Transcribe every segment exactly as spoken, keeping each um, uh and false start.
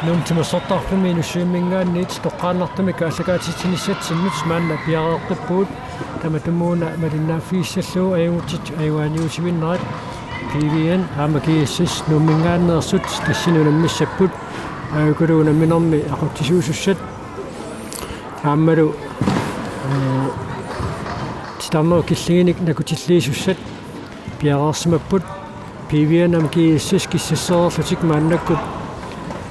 Nuummi timersortarfimmi Inussivimminngaanniit toqqaannartumik aallakaatitsinissatsinnut maanna piareeqqippugut. Tamatumuuna malinnaaffigissallugu ajugutsitut ajugaaniutivinnerat. P V N aamma G S S Nuumminngaanneersut tassani unammissapput. Aajukulu unamminermi aqutsisuusussat. Aammalu, ee, titarnerup killinginik nakutilliisussat piareersimapput. P V N aamma G S S kissassereerlutik maannakkut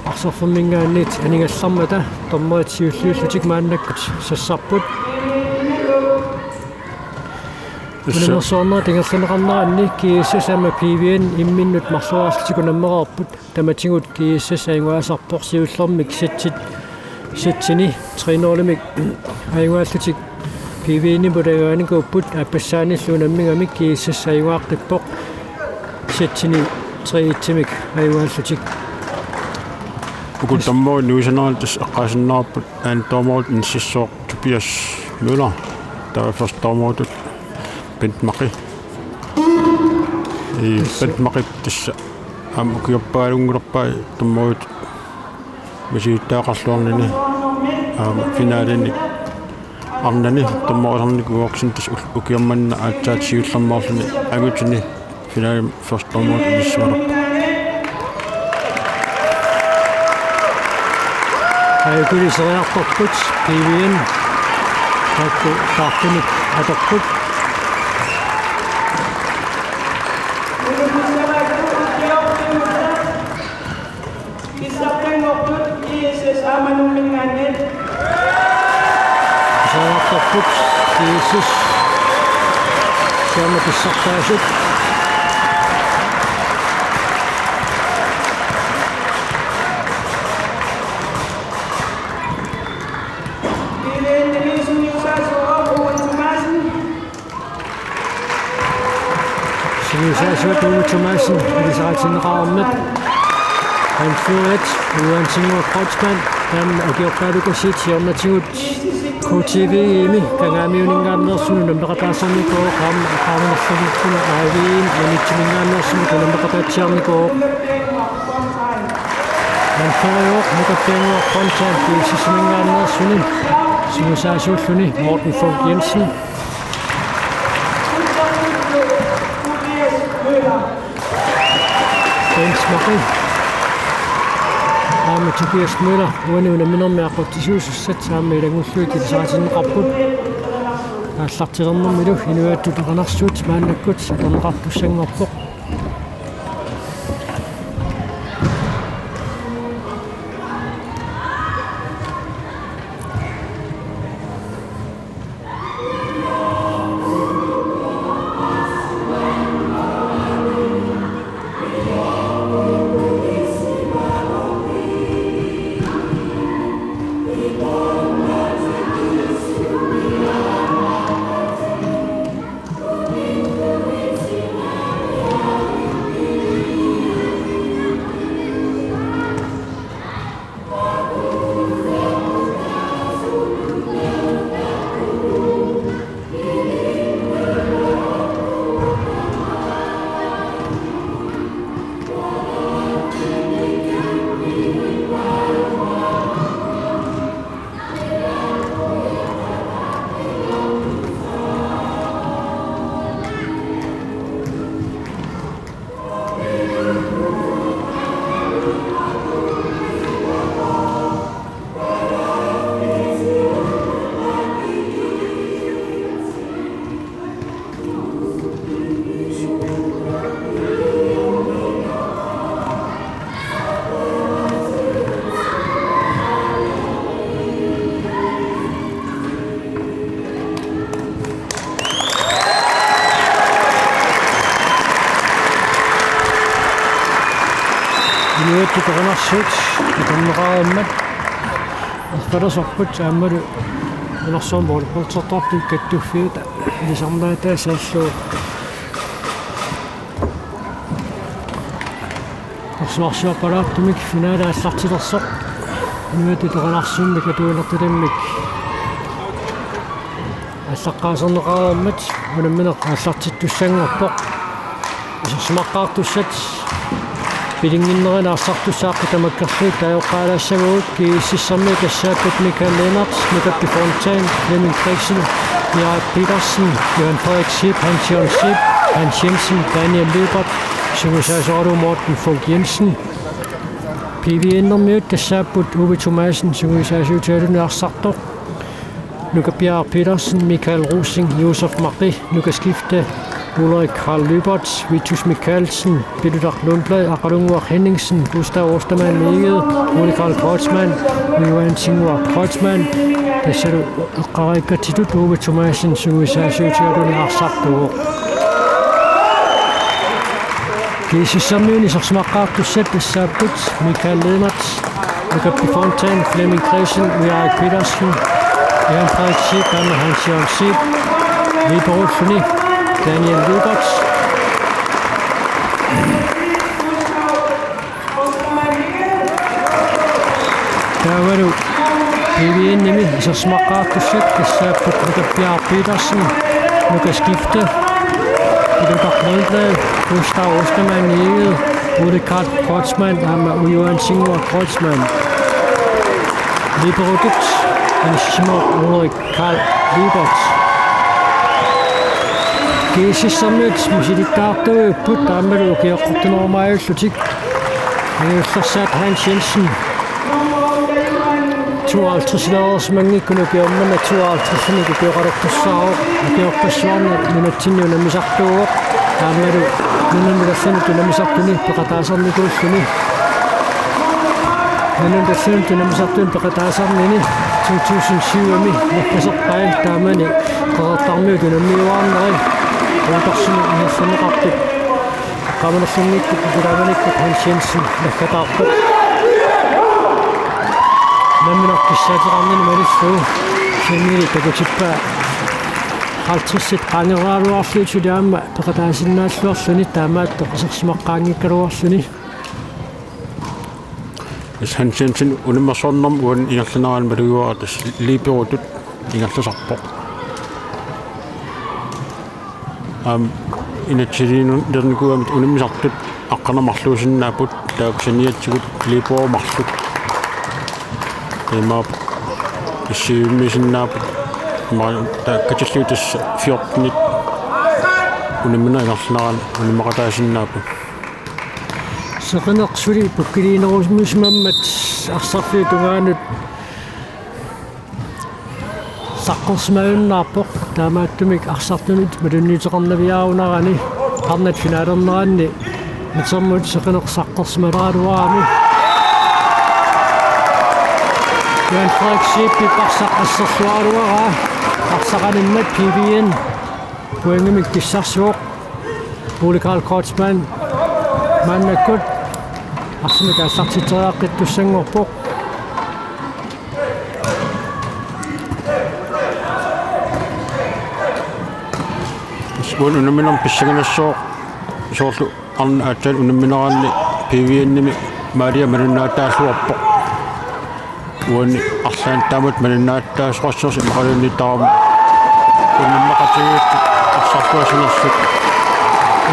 arserfimminngaanniit anigallarmata dommerit siulliullutik maannakkut sassarput. Tassa. Unammersuarnerat ingerlanneqarneranni G S S aamma P V N imminnut marloriarlutik unammereerput. Tamatigut G S S ajugaasarpoq siullermik setsit, setsini tre nul-imik ajugaallutik P V N-imut ajugaanikuupput, aappassaanillu unammigamik G S S ajugaaqqippoq setsini tre et-imik ajugaallutik. Uku dommerit nuisanarani tassa eqqaasinnaarput anden dommerut inississooq Tobias Møller, taava første dommerutut Bent Maki. Ii, Bent Maki tassa aamma ukiorpaalunngorpai dommerut misilittagaqarluarnini aamma finaleni arnani dommerisarnikuuvoq, kisianni tassa ul-, ukioq manna aatsaat siullermeerluni angutini finalimi første dommerut inissisimalerpoq. Aajukulu iseriartorput P V N taakku taartunik atorput. Kissartanngortut G S S aamma Nuumminngaanniit. Iseriartorput G S S. Siorna kissartaasut. P V N-imi sungiusaasoq Owen Thomassen. Sungiusaasoq Owen Thomassen ilisaritinneqarmat. Anførerit Johan Singmo Kreutzmann, taanna ukiorpaalukassiit siornatigut K T V-mi Kangaamiuninngaanneersunut unammeqataasarnikuuvoq, aamma Qaarnersuup Aviin Maniitsuninngaanneersunut unammeqataatsiarnikuuvoq. Anførerit Mukappiannguaq Fontain G S S-iminngaanneersuni, sungiusaasuulluni Morten Funk Jensen. Bent Maki aamma Tobias Møller uani unamminermi aqutsisuusussat aamma ilanngullugit ilisaritinneqarput. Aallartilernermilu inuiattut aqanersut maannakkut atorneqartussanngorpoq. Inuiattut aqanersut atorneqareermat erfalasorput aammalu Nunarsuarmi volleyballtortartut kattuffiata ilisarnaataasa allu arsuarsiorpalaartumik finale aallartilersoq inuiattut aqanersummik atuinertalimmik aallaqqaaserneqareermat unammineq aallartittussanngorpoq. Isersimaqqaartussat Pilinginnerani arsartussat aqqut tamakkerlugit taagortaalaassavagut. GSS-ermiut tassaapput Michael Lennert, Nukappi Fontain, Flemming Frederiksen, Erik Petersen, Johan Frederik Schiep, Hans Jørgen Schiep, Hans Jensen, Daniel Lyberth, sungiusaasoralugu Morten Funk Jensen. PVN-ermiut tassaapput Uwe Thomassen, sungiusaasuutigaluni arsartoq. Nukappiaraq Petersen, Michael Rosing, Josef Maki, Nuka Skifte, Ulrik Karl Lyberth, Vitus Michaelsen, Peter Lundblad, Aqqalunnguaq Henningsen, Gustav Ostermann Egede, Ole Karl Kreutzmann, Johan Singua Kreutzmann, tassalu eqqaariikkatsitut Uwe Thomassen sungiusaasuutigaluni arsartuuvoq. GSS-ermiuni isersimaqqaartussat tassaapput Michael Lennert, Nukappi Fontain, Flemming Frederiksen, Erik Petersen, Johan Frederik Schiep, Anna Hans Jørgen Schiep, liberolluni Daniel Lyberth. Taavalu PVN-imi isersimaqqaartussat tassaapput Nukappiaraq Petersen, Nuka Skifte, Peter Lundblad, Gustav Ostermann Egede, Ole Karl Kreutzmann aamma Johan Singua Kreutzmann. Liberotut anisimavoq Ulrik Karl Lyberth. GSS-ermiut misilittagartuupput aammalu ukioqqortunerumaajuullutik. Angajullersaat Hans Jensen. Tooghalvtredsilereersimanngikkunik ukioq manna tooghalvtredsinik ukioqalertussaavoq. Ukiorpassuarni nunatsinni unammisartuuvoq. Aammalu nunanut allanut unammisartuni peqataasarnikuulluni. Nunanut allanut unammisartuni peqataasarnini to tusind syv-imi naggaserpai taamani Qeqertarmiut unammiuaarneri. Uuttorsinnut ingerlanneqartut. Qamanerlunnikkut Kulaamanikkut Hans Jensen naggataarpoq. Nammineq kissaateqarnini malillugu semifinali takutippaa halvtredsit qaangeraaluarlugit suli aamma peqataasinnaalluarluni taamaattoq isersimaqqaanngikkaluarluni. Hans Jensen unammersuarnermut uani ingerlanerani malugiuara tassa liberotut ingerlasarpoq. Aamma inatsisiliinnernikuugamik unammisartut aqqaneq-marluk marluusinnaapput taakku saniatigut libero marluk. Imaappoq issiuimmiisinnaapput. Ima taakku katillugit tassa fjortenit unamminerup ingerlanerani unammeqataasinnaapput. Seqineq suli pukkiliinerusimammat arsarfiup tungaanut saqqersimajunnaarpoq, taamaattumik arsartunut malunniuteqarnaviarunarani arnat finalerneranni Mitermut seqineq saqqersimaleraluarami. Johan Frederik Schiepip arsaq asserluaraluaraa, arsaq animmat PVN pointimik pissarsivoq. Ole Karl Kreutzmann maannakkut arsamik aallartitseriaqqittussanngorpoq. Uani unamminermi pissanganassaaq soorlu arnat aatsaat unammineranni PVN-imi maalia malinnaataalluarpoq. Uani arlaannik taamatut malinnaataasoqassasoq imaluunniit taama unammeqatigiit arsartuaasinersut.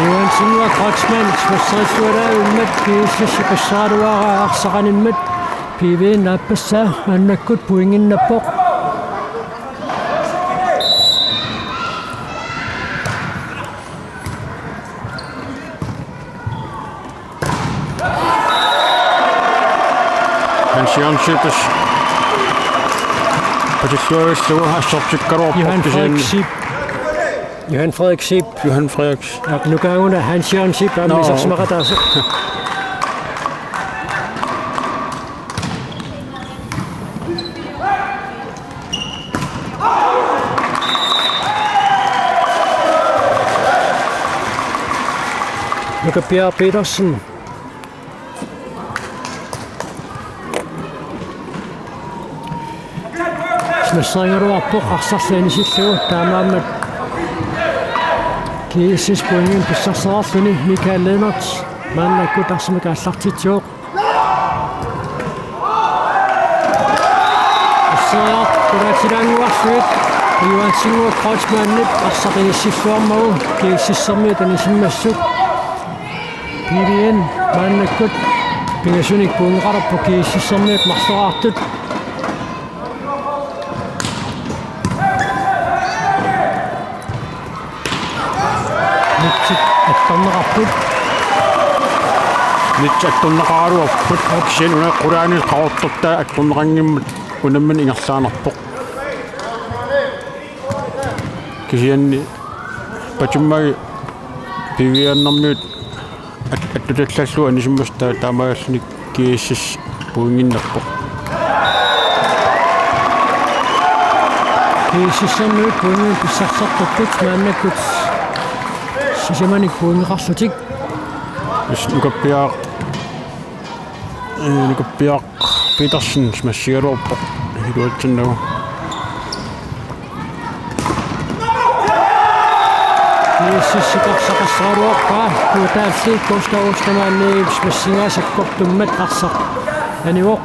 Johan Singua Kreutzmann smasserissualaavimmat GSS-ip passaraluaraa arsaq animmat PVN aappassaa maannakkut pointinnappoq. Hans Jørgen Schiep patilluarillugu assortikkaluarpoq Johan kisianni. Frederik Schiep. Johan Frederik Schiep. Johan Frederik. Ja, nukaaguna Hans Jørgen Schiep aamma Nå. Isersimaqataasoq. Nukappiaraq Petersen. Smasserigaluarpoq arsarlu anisillugu, taamaammat GSS pointimik pissarsisarluni. Michael Lennert maannakkut arsamik aallartitsivoq. Asseriartut qulaatsilaannguarlugit Johan Singua Kreutzmannip arsaq inissilluarmagu GSS-ermiut anisimmassuk. P V N maannakkut pingasunik pointeqarpoq, GSS-ermiut marloraartut. Nitsit attorneqarput. Nitsit attorneqaraluarput. Kisianni una qulaani qaqortortaa attorneqanngimmat unammineq ingerlaannarpoq. Kisianni patimmagu P V N-ermiut at-, attutallallugu anisimmassuk ta-, taamaalilluni GSS pointinnarpoq. GSS-ermiut pointinik pissarsertarput maannakkut sisamanik pointeqarlutik. Yes, Nukappiaq, eh, Nukappiaq Petersen smassigaluarpoq. Iluatsinnagu. GSS-ip arsaq qassaraluarpaa, Kuutaalli Gustav Ostermann-ip smassingaa sakkortummat arsaq anivoq.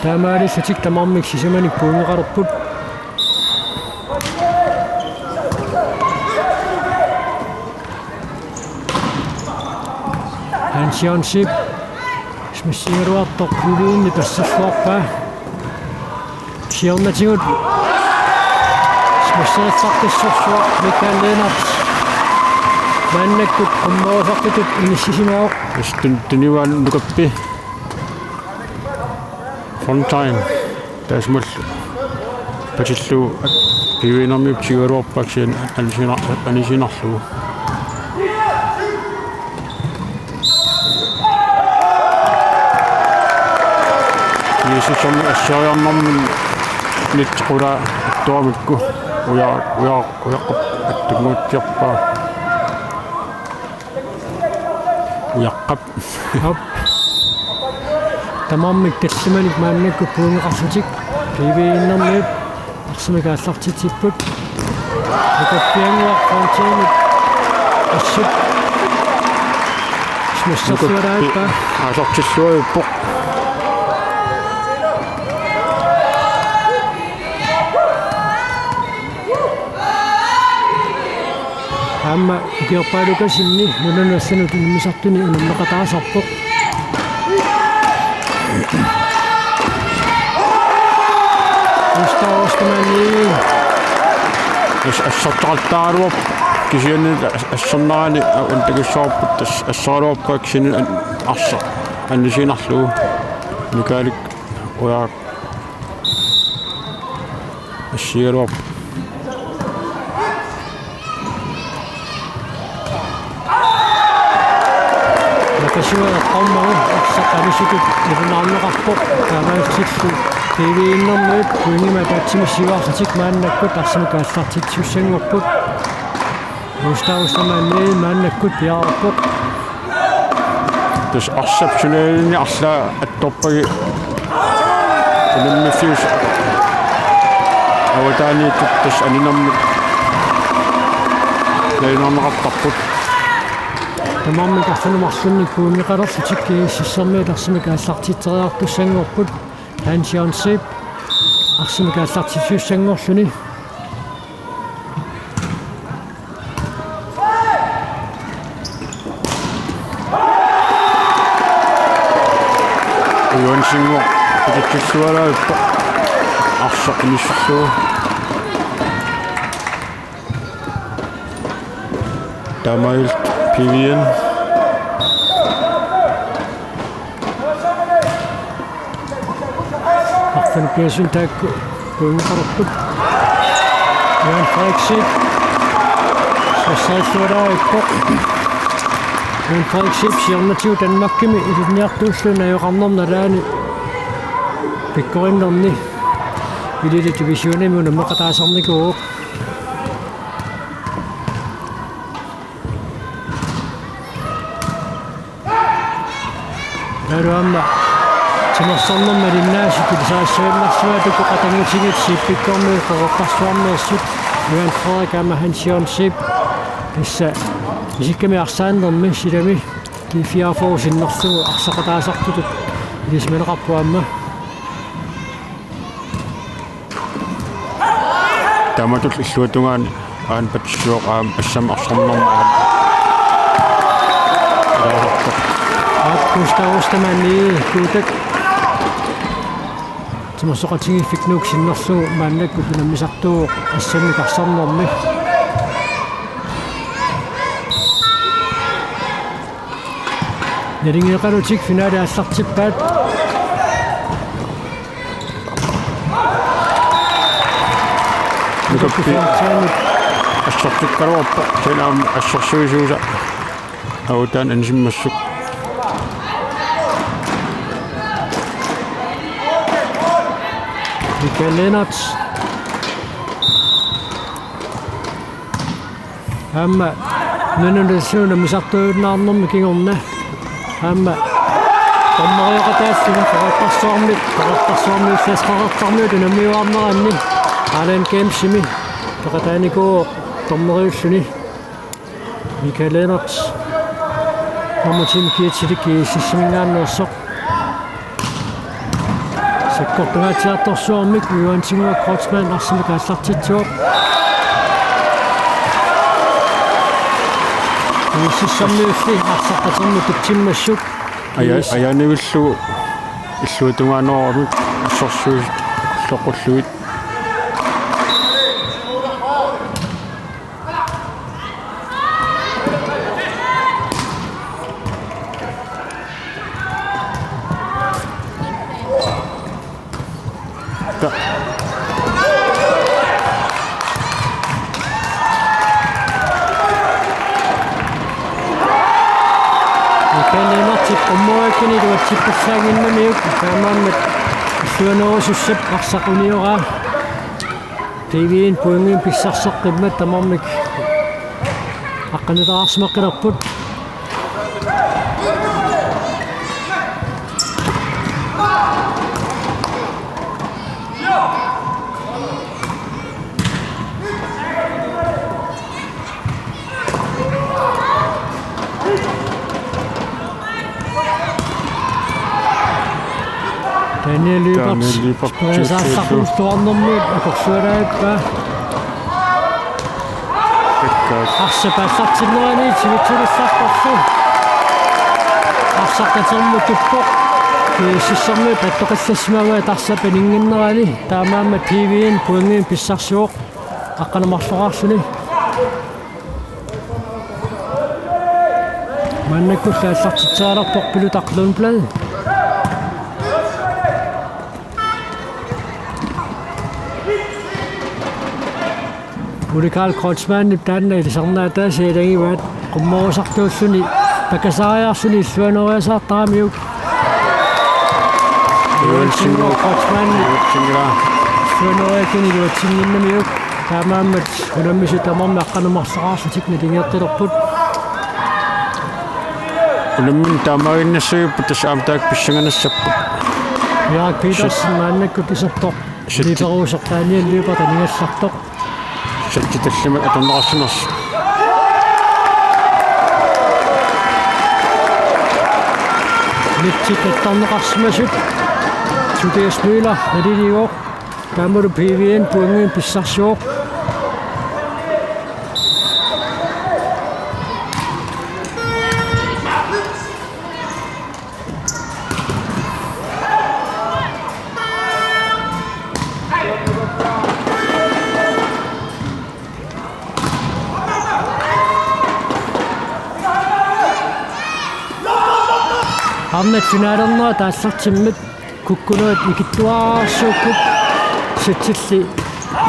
Taamaalillutik tamarmik sisamanik pointeqalerput. Hans Jørgen Zeeb smassigaluartoq P V N-ip tassalluarpaa. Siornatigut smasseriffeqartussaavoq Mikael Lennert. Maannakkut qummoorusartutut inissisimavoq. Tun-, tunivaat Nukappi. Fontaine. Taassumalu patillugu P V N-ermiut tigugaluarpaa kisianni anisinar-, anisinnarlugu. GSS-ermiut asseriarnermini nitsit qulaat attuamikku uja-, uja-, ujaqqap attunnguutsiarpaa. Ujaqqap. Aap. Tamarmik tallimanik maannakkut pointeqarlutik P V N-ermiut arsamik aallartitsipput. Nukappiannguaq Fontainep assut smasserluaraappaa. Aallartilluarpoq. Aamma ukiorpaalukasinni nunanut allanut unammisartuni unammeqataasarpoq. Gustav Ostermann. As-, assartaqattaaluarpoq kisianni as-, assernerani, a, untakissaarput as-, assaraluarpaa kisianni an-, arsaq anisinnarlugu. Mikael Ujaaq. Assigaluarpoq. Nakasiwa eqqaammagu arsaq anisikut ilunaarneqarpoq, taamaalillutillu P V N-ermiut pointimik ataatsimik siuarsaatik maannakkut arsamik aallartitsissanngorput. Gustav Ostermann maannakkut piareerpoq. Tassa arsap sunaani arlaat attorpagit unammiffiusoq avataaniittut tassa aninermut nalunaarneqartarput. Tamarmik arfineq-marlunnik pointeqalerlutik GSS-ermiut arsamik aallartitseriartussanngorput. Hans Jørgen Zeeb arsamik aallartitsissanngorluni. Johansenguaq pititsillualaarpoq. Arsaq inissillugu. Taamaalillutik P V N. Arfineq-pingasunut taakku pointeqalerput. Johan Frederik Zeeb. Sassaassualaarpoq. Johan Frederik Zeeb siornatigut Danmarkimi ilinniartuulluni ajoqarnermi nalaani pikkorinnerni Elite Divisionimi unammeqataasarnikuuvoq. Taavalu aamma timersornermi malinnaasut ilisarissaaginnarsimapput, uku qatanngutigiit Zeeb-ikkormiut qeqertarsuarneersut, Johan Frederik aamma Hans Jørgen Zeeb. Tassa isikkamik arsaannermi silami G fireogfyrre sinnerlugu arsaqataasartutut ilisimaneqarpoq aamma. Taamatut illuatungaani Aana patsisoq aamma assammik arsarnermik aamma. Ilaasartoq. Aap, Gustav Ostermann, Kuutak. Timersoqatigiiffik Nuuk sinnerlugu maannakkut unammisartuuvoq assammik arsarnermi. Nalingeeqalutik finale aallartippaat. Nukappi assertikkaluarpoq, kisianni aamma assersuisuisa avutaan anisimmassuk. Michael Lennert. Aamma nunanut unammisartuinnarnermi kingorna. Aamma dommerioqataalluni qeqertarsuarmik, qeqertarsuarmiulliulluni qeqertarmiut unammiuarneranni Allan Kemsimi peqataanikuuvoq dommeriulluni. Michael Lennert. Nummer ti-mik kiitsilik GSS-iminngaanneersoq. Sakkortungaatsiartorsuarmik Johan Tingo Kreutzmann arsamik aallartitsivoq. GSS-imiulli arsaq qatermut tutsimmassuk. Aja-, GSS. Ajaannavillugu illuatungaanerulluni assersuisut loqullugit. Ta- Michael Lennert, Qummukakkani iluatsippallaannginnamiuk, taamaammat illuanerusussap arsaq unioraa. P V-ip pointimik pissarseqqimmat tamarmik aqqaneqarsimaqqilerput. Daniel Lyberth. Daniel Lyberth. Spirisaarsaarluarnermi akorsualaarpaa. Pekka. Arsap aallartinnerani sivitsulissaarparlu. Arsaq qatermut tuppoq. GSS-imiut attoqqillassimavaat arsap aninnginnerani. Taamaammat P V-ip pointimik pissarsivoq. Aqqaneq-marloqarluni. Maannakkullu aallartitseriartorpoq Pilutaq Lundblad. Ole Karl Kreutzmannip taanna ilisarnaataasa ilagivaat, qummoorusartuulluni pakasariarluni illuanoriasaartaramiuk. Johan Tingo Kreutzmann. Illuanoriakkani iluatsinnginnamiuk. Taamaammat unammisut tamarmik aqqaneq-marloqarlutik nalingeeqqilerput. Unammineq taamaaginnassagipput, tassa aamma taakku pissanganassapput. Jaak Petersen maannakkut isertoq. Sitsi- Liberuusoq Daniel Lyberth aningaasartoq. Sitsi tallimat atorneqarsimasoq. Sitsi atorneqarsimasut. Tobias Møller naliliivoq. Taamalu P V-ip pointimik pissarsivoq. Arnat finalernera aallartimmit kukkunuat ikittuararsuupput, sitsilli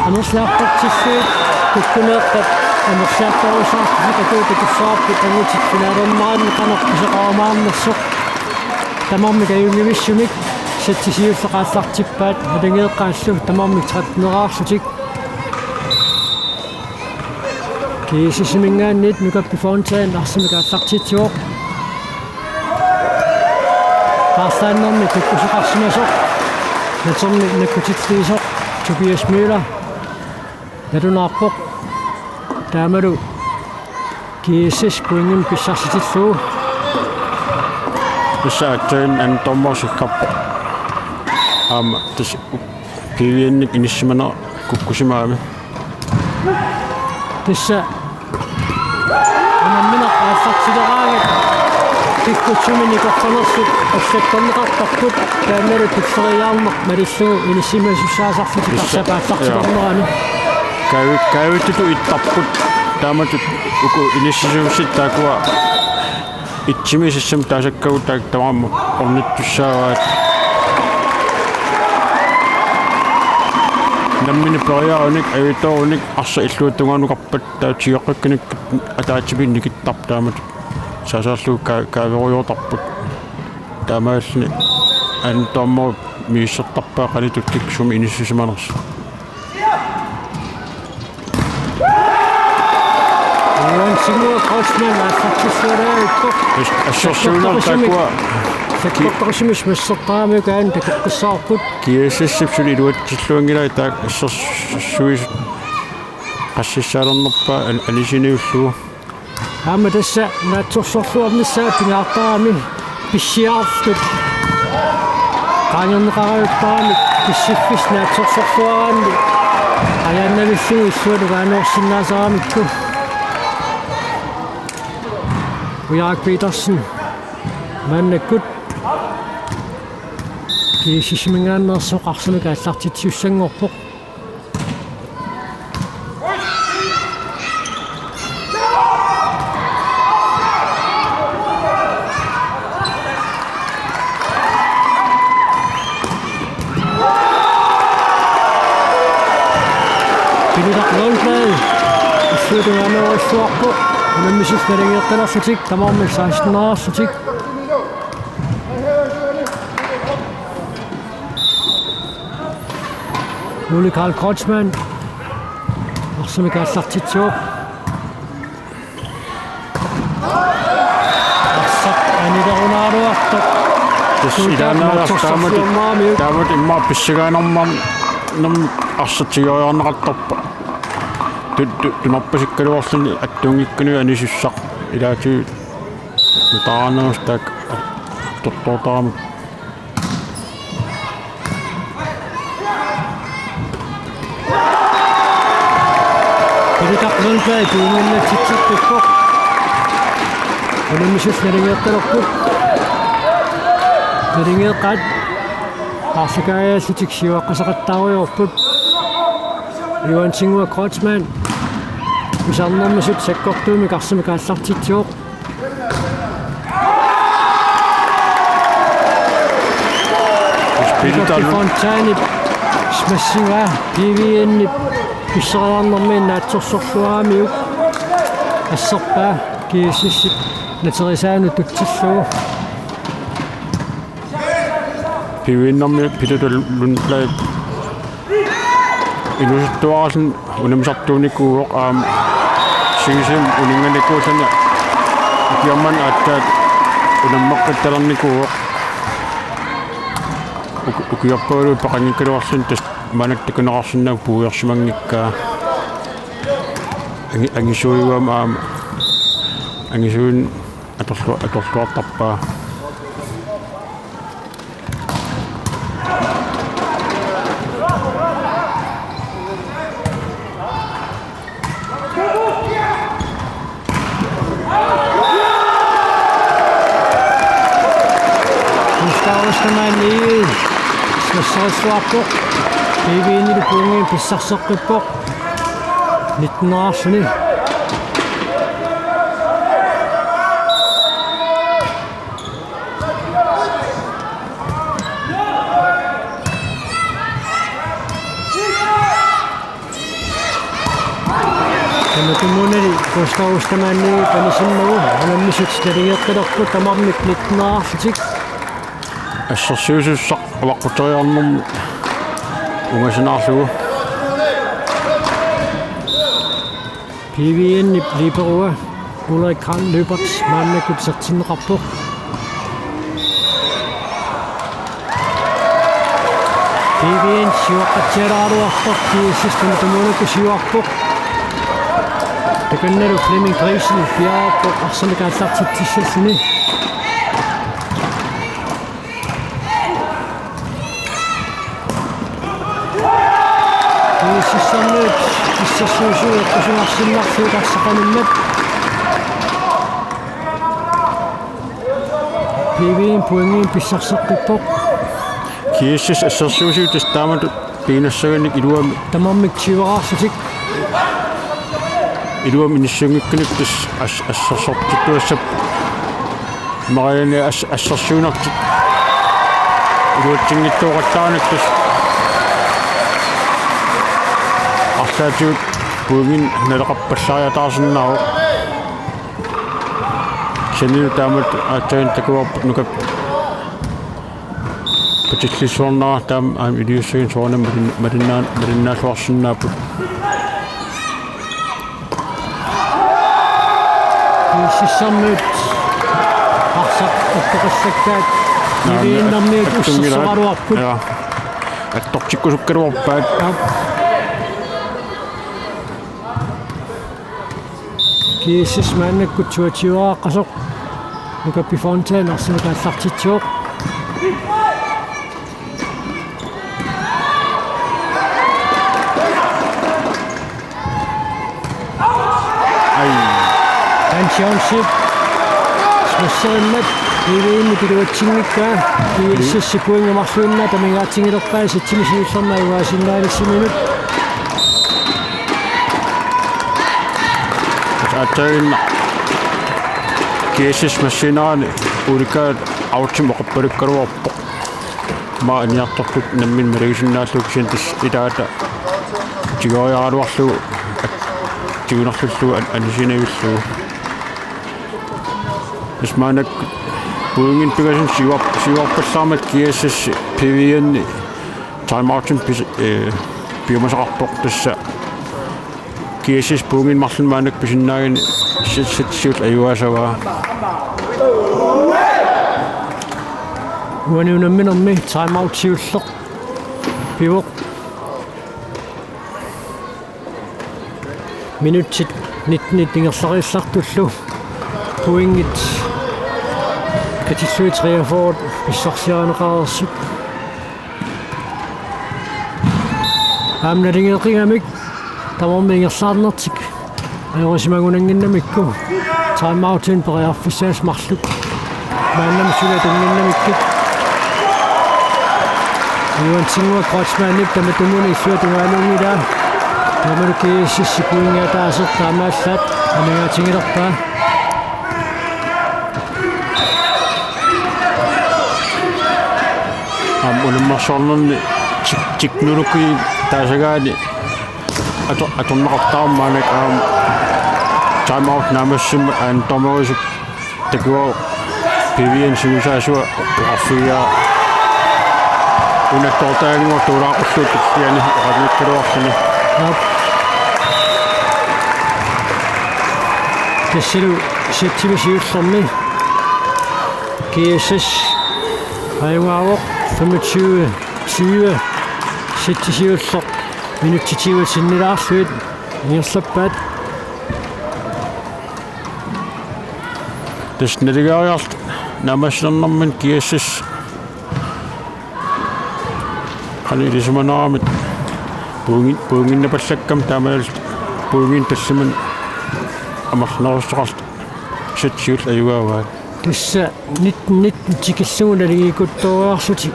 amerliartortillugit, kukkuneeqqat amerliartorusaarlutik atuutikissaarput angutit finalerneranni qanoq pisoqarumaarnersoq. Tamarmik ajunngivissumik sitsi siulleq aallartippaat, nalingeeqqaallu tamarmik tretten-eraarlutik. GSS-iminngaanniit Nukappi Fountain arsamik aallartitsivoq. Paarlaannermi kukkusoqarsimasoq natermi nakkutilliisoq Tobias Møller nalunaarpoq. Taamalu GSS pointimik pissarsitillugu. Tassa aatsaat aamma dommerisakkarpoq. Aamma tassa P V-nik inissimanera kukkusimagami. Tassa unammineq aallartileraangat pikkutsumi nikorfanersut allattorneqartarput, taannalu pisseriarneq malillugu inissisimasussaasarlutik. Tassa, arsap aallartilernerani. Kaavi-, kaavittuutittarput taamatut uku inissisimasut taakkua itsimisassam taasakkagut taak-, tamarmik ornittussaavaat. Nammineq periarunik, avitoorunik, arsaq illuata tungaanut oqarpat taava tigoqqikkanik ataatsimiinnik nikittarput taamatut. Saasaarlugu ka-, kaaverujoortarput. Taamaalilluni antormu misissortarpaa qanoq ittukkut sumi inissisimanersut. Uansinnguaq Kreutzmann aallartissuaraapput. As-, assersuineq taakkua. Sakkortoqisumik smassertaramik aana takoqqissaarput. G S S-ip suli iluatsilluanngilai taakku assersuisut qassissaalernerpaat an-, anisiniullugu. Aamma tassa naatsorsorluarnissaa pingaartarami pissiartut. Qaangerneqarajuttarami pissiffissaq naatsorsorluaraanni. Ajaannavillugu illuatungaanoorsinnaasaramikku. Ujaak Petersen. Maannakkut. G S S-iminngaanneersoq arsamik aallartitsisussanngorpoq. Pilitaq Lundblad. Illuatungaanoorsuarpoq. Unammisut naligiiqqalerlutik, tamarmik seksteneriarlutik. Ole Karl Kreutzmann. Arsamik aallartitsivoq. Arsaq anilerunaaruartoq. Tassa ilaannaalaartoq taamatut, taamatut immaqa pissagaanermut, nam-, arsaq tigoriarneqartarpoq. Tu-, tu-, tunorpasikkaluarluni attuunngikkununnga anisussaq. Ilaatigut nutaarnerusut taakku tortortaramik. Pilitaq Lundblad tuunnginnatsitserpippoq. Unammisut naligiiqqalerput. Naligiiqqaat aarsakaajallutik siuaqqasoqattaarujoorput. Uansinnguaq Kreutzmann. Pisarnermisut sakkortuumik arsamik aallartitsivoq. Pilitaq Lund- Fontani smassinga P V N-ip pisseriarnermi naatsorsorluaramiuk asserpaa G S S-ip naterisaanut tutsillugu. P V N-ermi Pilitaq Lundblad inuusuttuaralluni unammisartuunikuuvoq aamma sigisimi uninnganikuulluni ukiormanna aatsaat unammeqqittalernikuuvoq. Uk-, ukiorpaaluit peqanngikkaluarluni tassa maannakkut takuneqarsinnaavoq puigorsimanngikkaa. Angi-, angisuujuugami aamma angisuuineq atorlu-, atorluartarpaa. Gustav Ostermann i smassersuarpoq. P V N-ip puunngi pissarseqqippoq. Nitteneriarluni. Tamatumuunali Gustav Ostermann panisimmagu unammisut naligiiqqalerput tamarmik nitteneriarlutik. Assersuisussaq avaqquteriarnermut ungasinaarlugu. P V N-ip liberoa Ulrik Karl Lyberth maannakkut isertinneqarpoq. P V N siuaqqatsialaaruartoq G S S-ip tamatumuunakkut siuarpoq. Takannalu Flemming Friisen piareerpoq arsamik aallartitsissalluni. G S S-ermiut Suusuup eqqusimarsinnarlugu tassaqanimmat. P V-mi pointinik pissarseqqippoq. G S S assersuusiuk tassa taamatut piginnassagaannik iluamik. Tamarmik tyveraarlutik. Iluamik inissinngikkaannik tassa as-, assersortittuassapput. Marianne as-, assersuunartut. Iluatsinngitsoorallarnerat tassa. Arlaatigut pointinik naleqarpallaariataarsinnaavoq. Kisianni taamatut aatsaat takuarput Nukap patillissuarnera taama aamma iliussaguni soorunami malin-, malinnaa-, malinnaalluarsinnaapput. G S S-ermiut arsaq uppeqassakkaat. Naamik, P V-nit at-, attunngilaq. Ussersoraluarput. Ja. Attortikkusukkaluarpaat. Ja. G S S maannakkut toogtyveraqqasoq. Nukappi Fontaine arsamik aallartitsivoq. Ai. Hans Jørgensen. Smasserimmat. P V-mi iluatsinngikkaa. G S S-ip pointit marluinnaat amigaatigilerpaat, setsimi siullermi ajugaasinnaanissaminut. Aatsaannguaq G S S massiinerani Ulrika Autimik oqarpalukkaluarpoq. Aamma aniartortut namminneq malugisinnaallugu kisianni tassa ilaata tigoriaraluarlugu at-, tigunerlullugu an-, anisinnavillugu. Tassa maannakkut pointinik pingasut siuar-, siuarpallaarmat G S S P V-nik timeoutinik pis-, eh, piumasaqarpoq tassa. G S S pointinik marlunnik maannakkut pisinnaagami set-, set siulleq ajugaasavaa. Uani unamminermi timeout siulleq pivoq. Minutsit nittenit ingerlariallartullu pointit katillugit treogfyrre pissarsiarineqareersut. Aamma naligeeqigamik tamarmik ingerlaarnertik ajorisimagunannginnamikku timeoutinik periarfissaasut marluk maannamut suli atunnginnamikkit. Johansenip Kreutzmannip tamatumuuna illuatungaanunngilaa. Taamalu G S S-ip pointit ataaseq taamaallaat amigaatigilerpaa. Aamma unammersornerni tek-, teknologi taasagaanni ato-, atorneqartarmat maannakkut aamma timeout naammassisarmat aamma dommerisut takuaru P V-nik sungiusaasua oqarfigigaa unattoortaannguaq tuulaaqullugu tulliani oqaluukkaluarluni. Aap. Tassalu setsimi siullermi G S S ajugaavoq femogtyve tyve, setsimi siulleq minutsit tyve sinnilaarlugit ingerlappaat. Tassa naligaariarluta naammassinermini G S S qanoq ilisimaneramik pointi-, pointinnapallakkamik taamaalillutik pointinik tallimanik amerlanerussaqarlutik set siulleq ajugaavaat. Tassa nitten nitten tikillugu naligiikuttooriarlutik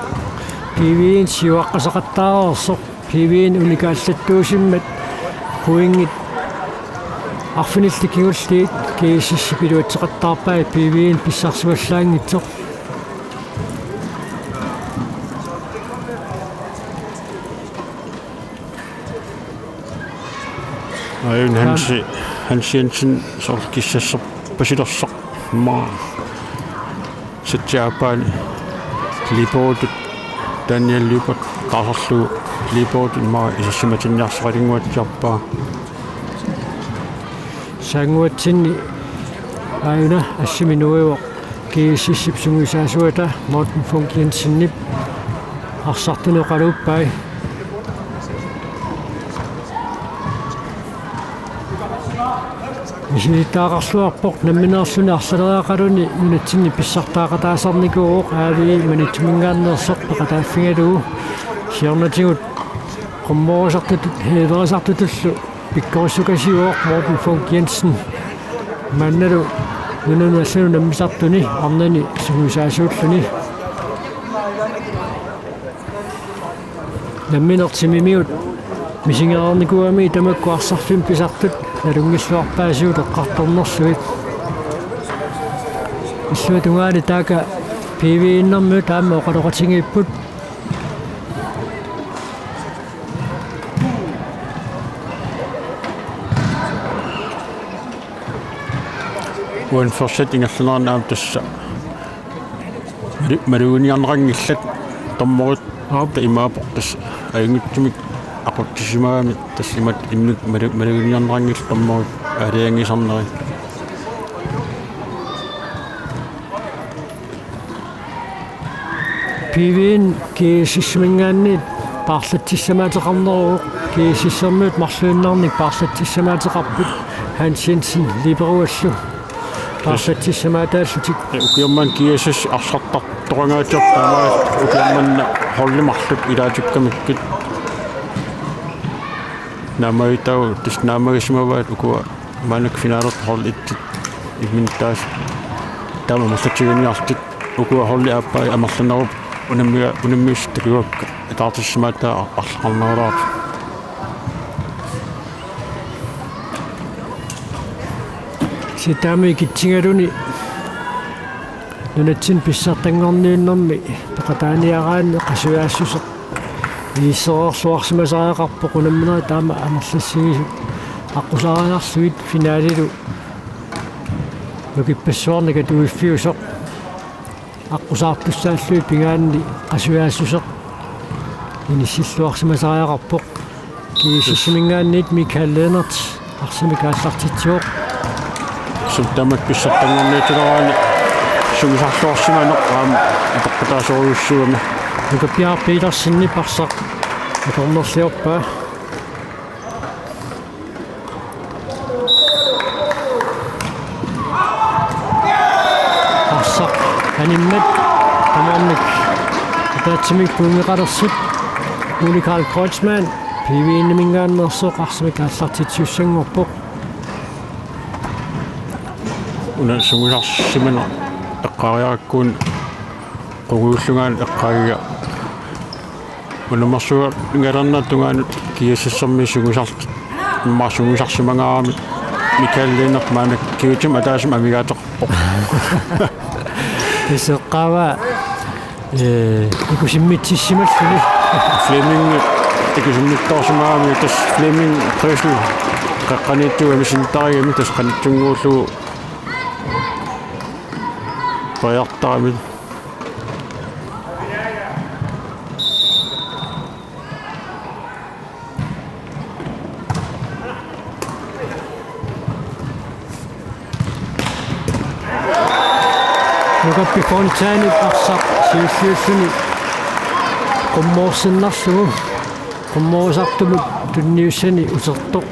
P V-nik siuaqqasaqattaareersoq. P V-nik unikaallattuusimmat pointit arfinillit kingulliit G S S-ip iluatseqattaarpai P V-nik pissarsivallaanngitsoq. Aajuna Hansi, Hans Jensen soorlu kissasserpasilersoq immaqa. Setsip aappaani Liiperutut Daniel Lyberth taasarlugu Liiperutut immaqa isassimatinniarsarinnguatsiarpaa. Saannguatsinni aajuna assimi nuivoq G S S-ip sungiusaasuata Morten Funk Jensenip arsartuni oqaluuppai. Misilittagaqarluarpoq nammineerluni arlaleriaraqaluni nunatsinni pissartaaqataasarnikuuvoq A V I Maniitsuminngaanneersoq peqataaffigalugu siornatigut qummorisartutut heeverisartutullu Pikkorissukasiuvoq Morten Funk Jensen. Maannalu nunanut allanut nammisartuni arnani sungiusaasuulluni. Nammineq timimigut misigereernikuugamigit tamakku arsarfimmik pisartut nalunngilluarpaatigut eqqartornerlugit. Illuatungaani taakku P V-innermiut aamma oqaloqatigiipput. Uani førsæt ingerlanerani aamma tassa malu-, maluginiarneqanngillat dommerit. Aap. Taava imaappoq tassa ajunngitsumik aqutsisimagami tassa imatut immikkut malu-, maluginiarneqanngillat dommerit aalajangiisarneri. P V-imi G S S-iminngaanniit paarlatsissamaateqarneruvoq, G S S-ermiut marluinnarnik paarlatsissamaateqarput, Hans Jensen liberuallu paarlatsissamaataallutik. Ukioq manna G S S arsartartoqangaatsiarpoq, taamaammat ukioq manna holdit marluk ilaatikkamikkit. Naammagittaaq tassa naammagisimavaat ukua maannakkut finalertut holdit imminnut taasut. Taama amerlatiginiarlutik ukua holdit aappaa amerlanerupput unammiga-, unammiussat takuakka itaartissimaataa arlaqarnerulaartut. Kisianni taama ikitsigaluni nunatsinni pissartanngorniunnermi peqataaniaraanni qasujaassuseq inissereerluarsimasariaqarpoq, unamminerit taama amerlassigisut aqqusaariarlugit finalilu nukippassuarnik atuiffiusoq aqqusaartussaallugit pingaanni qasujaassuseq inissilluarsimasariaqarpoq. G S S-iminngaanniit Michael Lennert arsamik aallartitsivoq. Sumut tamakku pissartanngorniutsileraanni sungiusarluarsimaneq aamma apeqqutaasorujussuugami. Nuka Bjarne Petersenip arsaq atornerliorpaa. Arsaq animmat tamarmik ataatsimik pointeqalersut Ole Karl Kreutzmann P V-minngaanneersoq arsamik aallartitsisussanngorpoq. Una sungiusarsimaneq eqqaariarakkuuna qungujullungaana eqqaagiga unammersuugalernerata tungaanut G S S-ermiut sungiusart-, immaqa sungiusarsimangaaramik Michael Lennert maannakkut kigutimik ataatsimik amigaateqarpoq. Tassa eqqaavaa, ee, ikusimmitsissimalluni. Flemming ikusimmittoorsimagami tassa Flemming Kreutzmann qeqqaniittuugami sintarigami tassa qanittunnguullugu periartaramik. Nuka P. Fontanep arsaq siulliulluni qummoorsinnarlugu qummoorusartumut tunniussani utertoq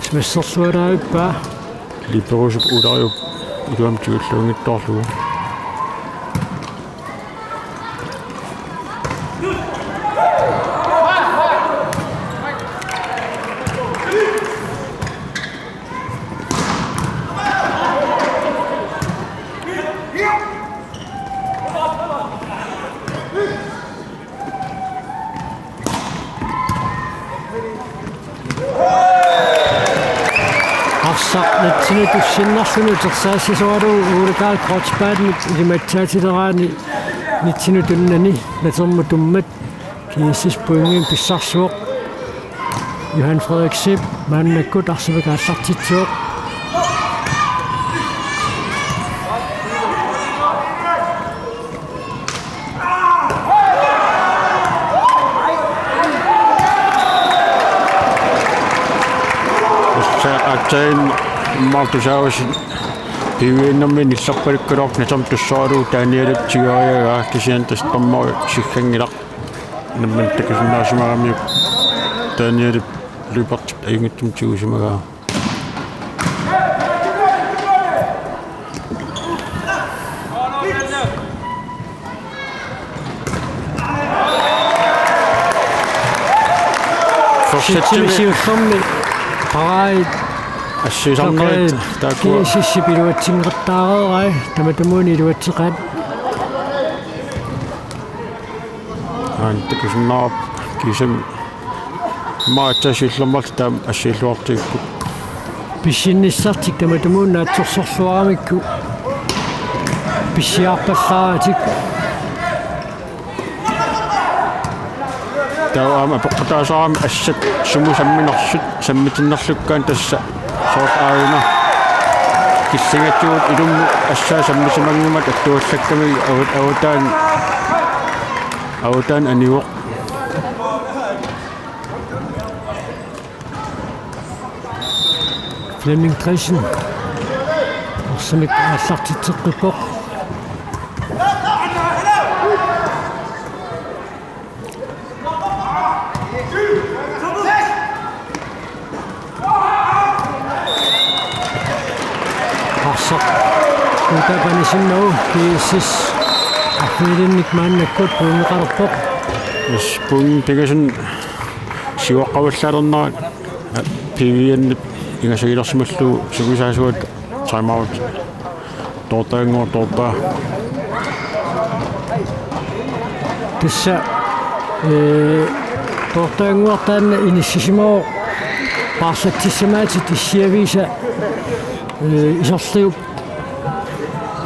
smasserluaraavippaa. Liberuusup ulariup iluamik tigulluunngitsoorlugu. Arsaq natsinut tussinnarluni utersaassasoralugu Ole Karl Kreutzmannip ilimatsaatileraani natsinut tunnani natermut tummat G S S pointinik pissarsivoq. Johan Frederik Zeeb maannakkut arsamik aallartitsivoq. Tassa aatsaat martusaavusi P V-innermi nillerpalukkaluarpoq natermut tussoralugu Danielip tigoriagaa, kisianni tassa dommeri sigganngilaq. Nammineq takusinnaasimagamiuk Danielip løbertip ajunngitsumik tigusimagaa. Førstesættimi siullermi Ai, assisarnerit okay, taakkua. G S S-ip iluatsinngortaareerai, tamatumuuna iluatseqaat. Aana takusinnaavarput kiisami maatsa siullermik taama assiilluartigipput. Pissinnissartik tamatumuuna naatsorsorluaramikku pissiarpallaaratik. Taava aamma apeqqutaasarami assat sumut samminersut sammitinnerlukkaanni tassa soorlu aajuna. Killingatigut ilummut assaa sammisimanngimmat attuallakkami avat-, avataan, avataan anivoq. Flemming Dressen. Arsamik aallartitseqqippoq. Arsaq. Kuutaa panisimmagu G S S. Arfineq-linnik maannakkut pointeqalerpoq. Yes, pointit pingasut siuaqqavallaalernerat P V N-ip ingasagilersimallugu sungiusaasuat timeout. Toortagannguaq toorpaa. Tassa, ee, toortagannguaq taanna inissisimavoq paarlatsissamaatit issiaviisa, ee, isorliup,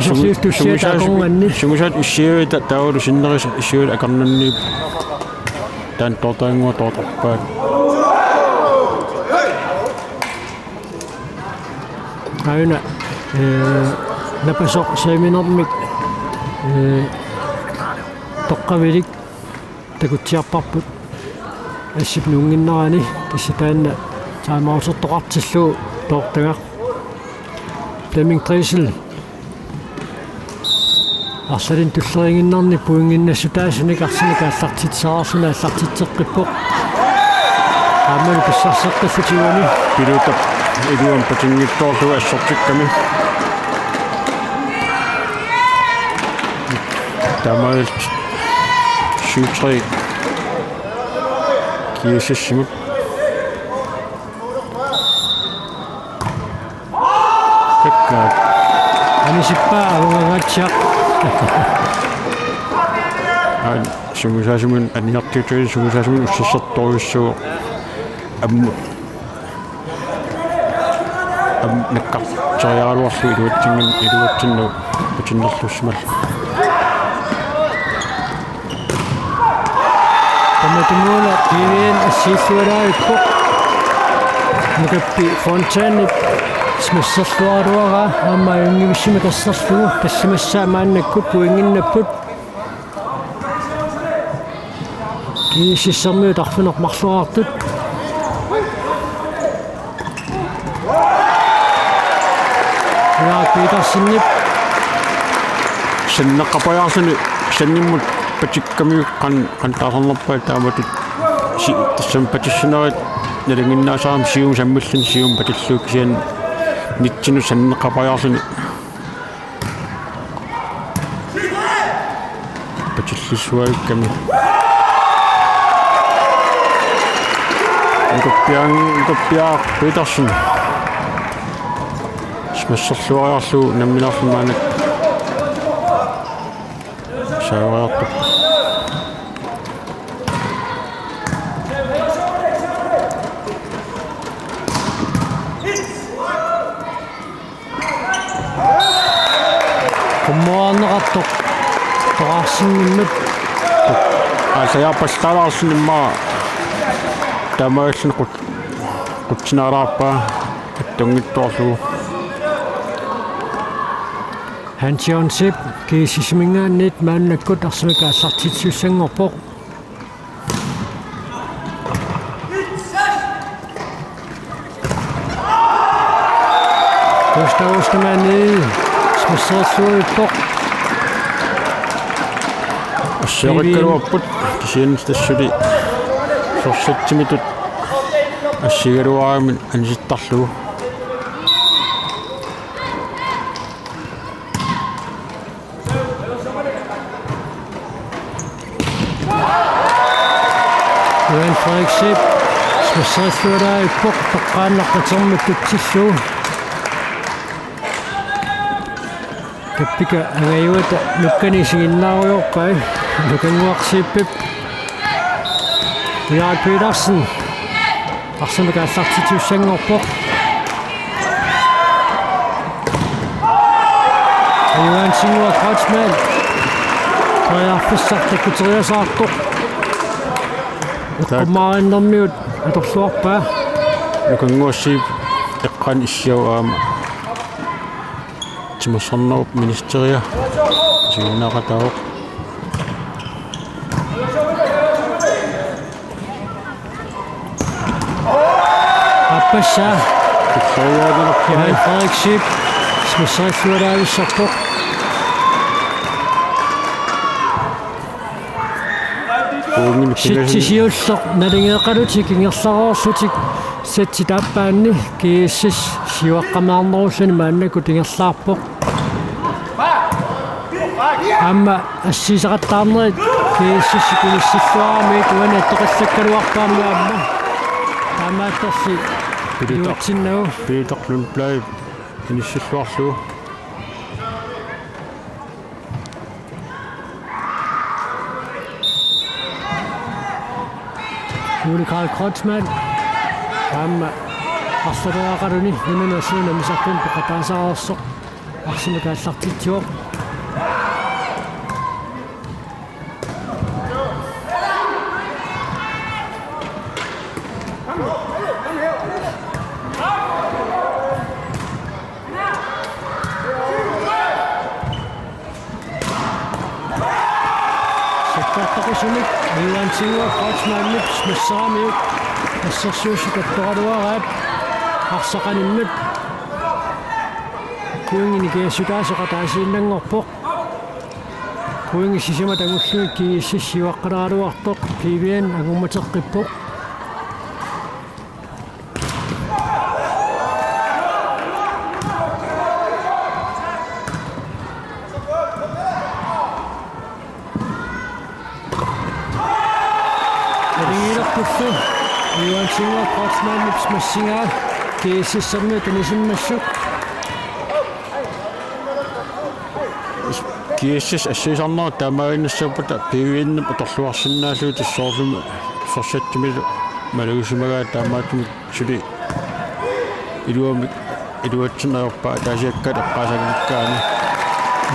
isorliup tussiata akornanni. Sungiusaat issiaviit ta-, taavalu sinnerisa issiaviit akornanni. Taanna toortagannguaq toortorpaat. Aajuna, ee, napasoq seerminermik, ee, toqqavilik takutsiarparput assip nuunnginnerani, tassa taanna timeoutertoqartillugu toortagaq. Flemming Dressen. Arsalinnik tulleriiginnarnik pointinnassutaasunik arsamik aallartitsisarsunik aallartitseqqippoq. Aammalu pissarseqqillutik uani. Piluutap iluamik patinngitsoorlugu assertikkami. Taamaalillutik syv tre G S S-imut. Kakkaak. Anisippaa avungangaatsiaq. Aana sungiusaasumik aniartuutuin sungiusaasumik ussissortorujussuuvoq. Ammut. Aamma nakkarteriaraluarlugu iluatsinngin-, iluatsinnagu patinnerlussimallugu. Tamatumuuna P V N assiillualaarpoq. Nukappi Fontainep smasserluaraluaraa aamma ajunngivissumik asserlugu, tassimassaa maannakkut pointinnapput. G S S-ermiut arfineq-marloriartut. Ulrik Petersenip. Sanneqqapajaarluni sannimmut patikkamiuk qan-, qanoq taasarnerpaat taamatut si-, tassami patissunerit nalinginnaasarami siumut sammilluni siumut patillugu kisianni nitsinut sanneqqapajaarluni. Patillissuakkami. Nukappiarn-, Nukappiaraq Petersen. Smasserluariarlugu nammineerluni maanna saavariartoq. Qummuarneqartoq. Toqqarsinnimmut. Aallajaarpallaalaarluni immaqa taamaalilluni qut-, qutsinaalaarpaa attunngitsoorlugu. Hans Jørgen Zeeb, G S S-iminngaanniit maannakkut arsamik aallartitsissanngorpoq. Gustav Ostermann, smasserluarpoq. Assiorikkaluarput, kisianni tassuli forsætsimitut assigaluaramik anisittarlugu. Johan Frederik Zeeb Massarillualaarpoq toqqaannaq katermik tutsillugu. Tappika angajuata nukkani isiginnaarujoorpai. Nukannguaq Zeebip. Ulrik Petersen. Arsamik aallartitsissanngorpoq. Johansen Kreutzmann. Periarfissaq takkuteriasaartoq. Eqqumaarinnermigut atorluarpaa. Nukannguaq Zeeb eqqaani issiavoq aamma. Timersornerup ministeria isiginnaaqataavoq. Aappassaa. Johan Frederik Zeeb. Massarillualaarissarpoq. Pointinik siulleq nalingeeqalutik ingerlareerlutik setip aappaanni G S S siuaqqamiarnerulluni maannakkut ingerlaarpoq. Aamma assigiiaqattaarnerit G S S-ip inissilluaramiit uani attoqallakkaluarpaammi aamma. Taamaattorli Peter, iluatsinnagu. Peter Lundblad inissilluarlugu. Ole Karl Kreutzmann. Aamma arsaleriaqaluni nunanut assuuna misarpun peqataasareersoq. Arsamik aallartitsivoq. Sakkortoqisumik Johansen Kreutzmannip smasseramiuk assersuussutut attoraluaraat arsaq animmat pointinik ikiassutaasoq ataasiinnanngorpoq. Pointit sisamat angullugit G S S siuaqqaleraluartoq P V N angummateqqippoq. Nalingiilerpullu Johansen Kreutzmannip smassigaa G S S-ermiut anisimmassuk. G S S assigisarnerat taamaaginnassappata P V N-ip atorluarsinnaallugit soorlumi forsættimilu malugisimagaat, taamaattumik suli iluamik iluatsinneq ajorpaa ataasiakkaat eqqaasanngikkaanni.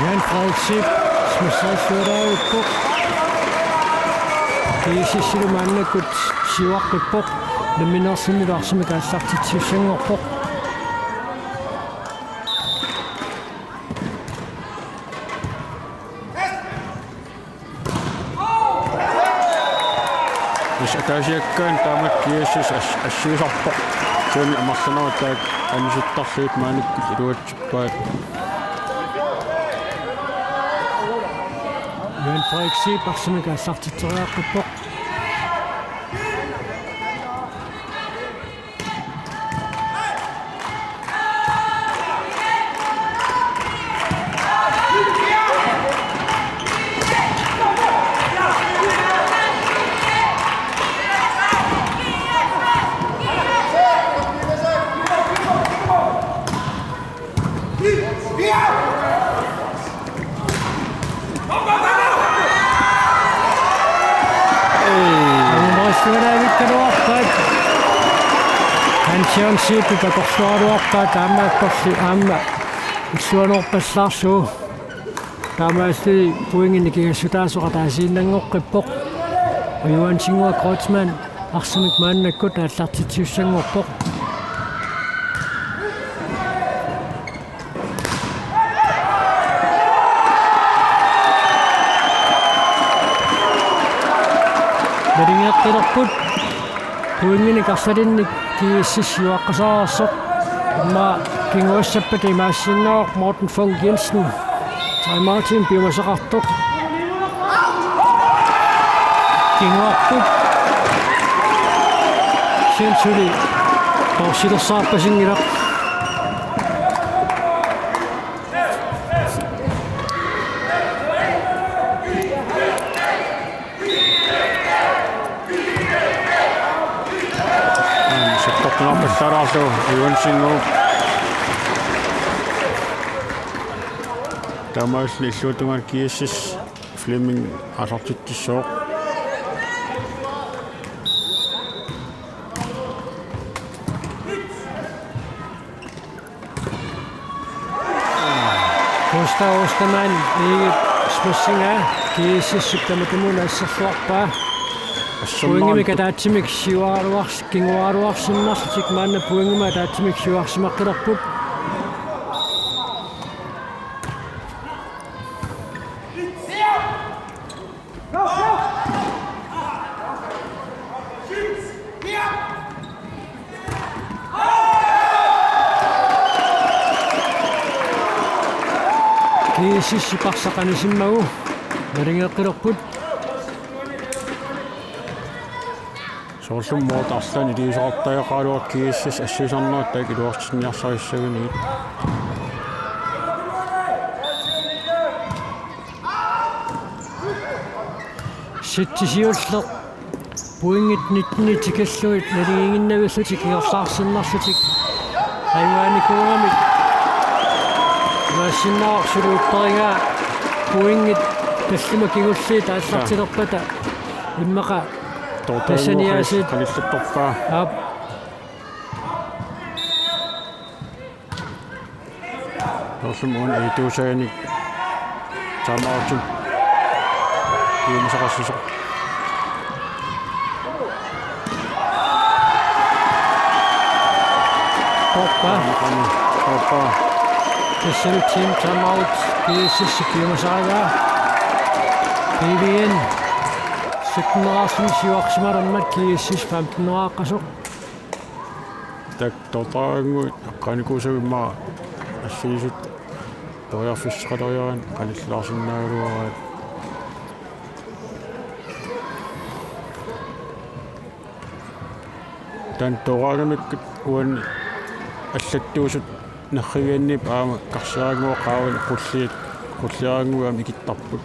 Johan Frederik Zeeb smasserissualaarpoq. G S S-ilu maannakkut siuaqqippoq. Namminersinnilu arsamik aallartitsissanngorpoq. Tassa ataasiakkaat taamatut G S S as-, assigisarpoq. Kisianni amerlanerit taakku anisittarlugit maannakkut iluatsippaat. Johan Frederik Zeeb arsamik aallartitseriaqqippoq. Angumeriarluarpaat. Hans Jørgen Zeebip atorluaraluarpaa, taamaattorli aamma illuanuorpallaarlugu. Taamaalilluni pointinik ikiassutaasoq ataasiinnanngoqqippoq. Johansen Kreutzmann arsamik maannakkut aallartitsissanngorpoq. Nalingeeqqilerput. Pointinik arsalinnik G S S siuaqqasaarsoq. Immaqa kinguassappat imaassinnaavoq Morten Funk Jensen. Timeoutinik piumasaqartoq. Kinguarput. Kisianni suli torsilersaarpasinngilaq. Naappallaalaarlugu Ivan Singo. Taamaalilluni illuatungaani G S S Flemming aallartitsissooq. Gustav Ostermann i Smassinga G S S-ip tamatumuuna asserluarpaa. Pointimik ataatsimik siuaraluars-, kinguaaraluarsinnarlutik maanna pointimik ataatsimik siuarsimaqqilerput. G S S-ip arsaq anisimmagu naligeqqilerput. Soorlu moot arlaannik iliuuseqartariaqaraluarput G S S assuisarnerat taakku iluartinniarsarissaguniuk. Sitsi siulleq pointit nitten tikillugit naligiinnarlutik ingerlaarsinnarlutik. Ajugaanikuugamik imaassinnaavoq suli upperigaa pointit tallimat kingulliit aallartilerpata immaqa Toortaannguaq tassaniaasiit qanillattorpaa. Aap. Soorlumi uani ituusaanik timeout-imik piumasaqassasoq. Toorpa. Toorpa. Tassani team timeout G S S piumasaraluarpaa. P V N sytteneraarluni siuarsimalermat G S S femteneraqqasoq. Taakku toortaraannguit eqqaanikuusavimmi assigisut periarfissaqaleriaraanni qanillaarsinnaagaluaraat. Taanna tooraangamikkit uani allattuusut nerrivianniippoq aamma karsiaraannguaq qaavani qulliit, qulliaraannguit aamma ikittarput.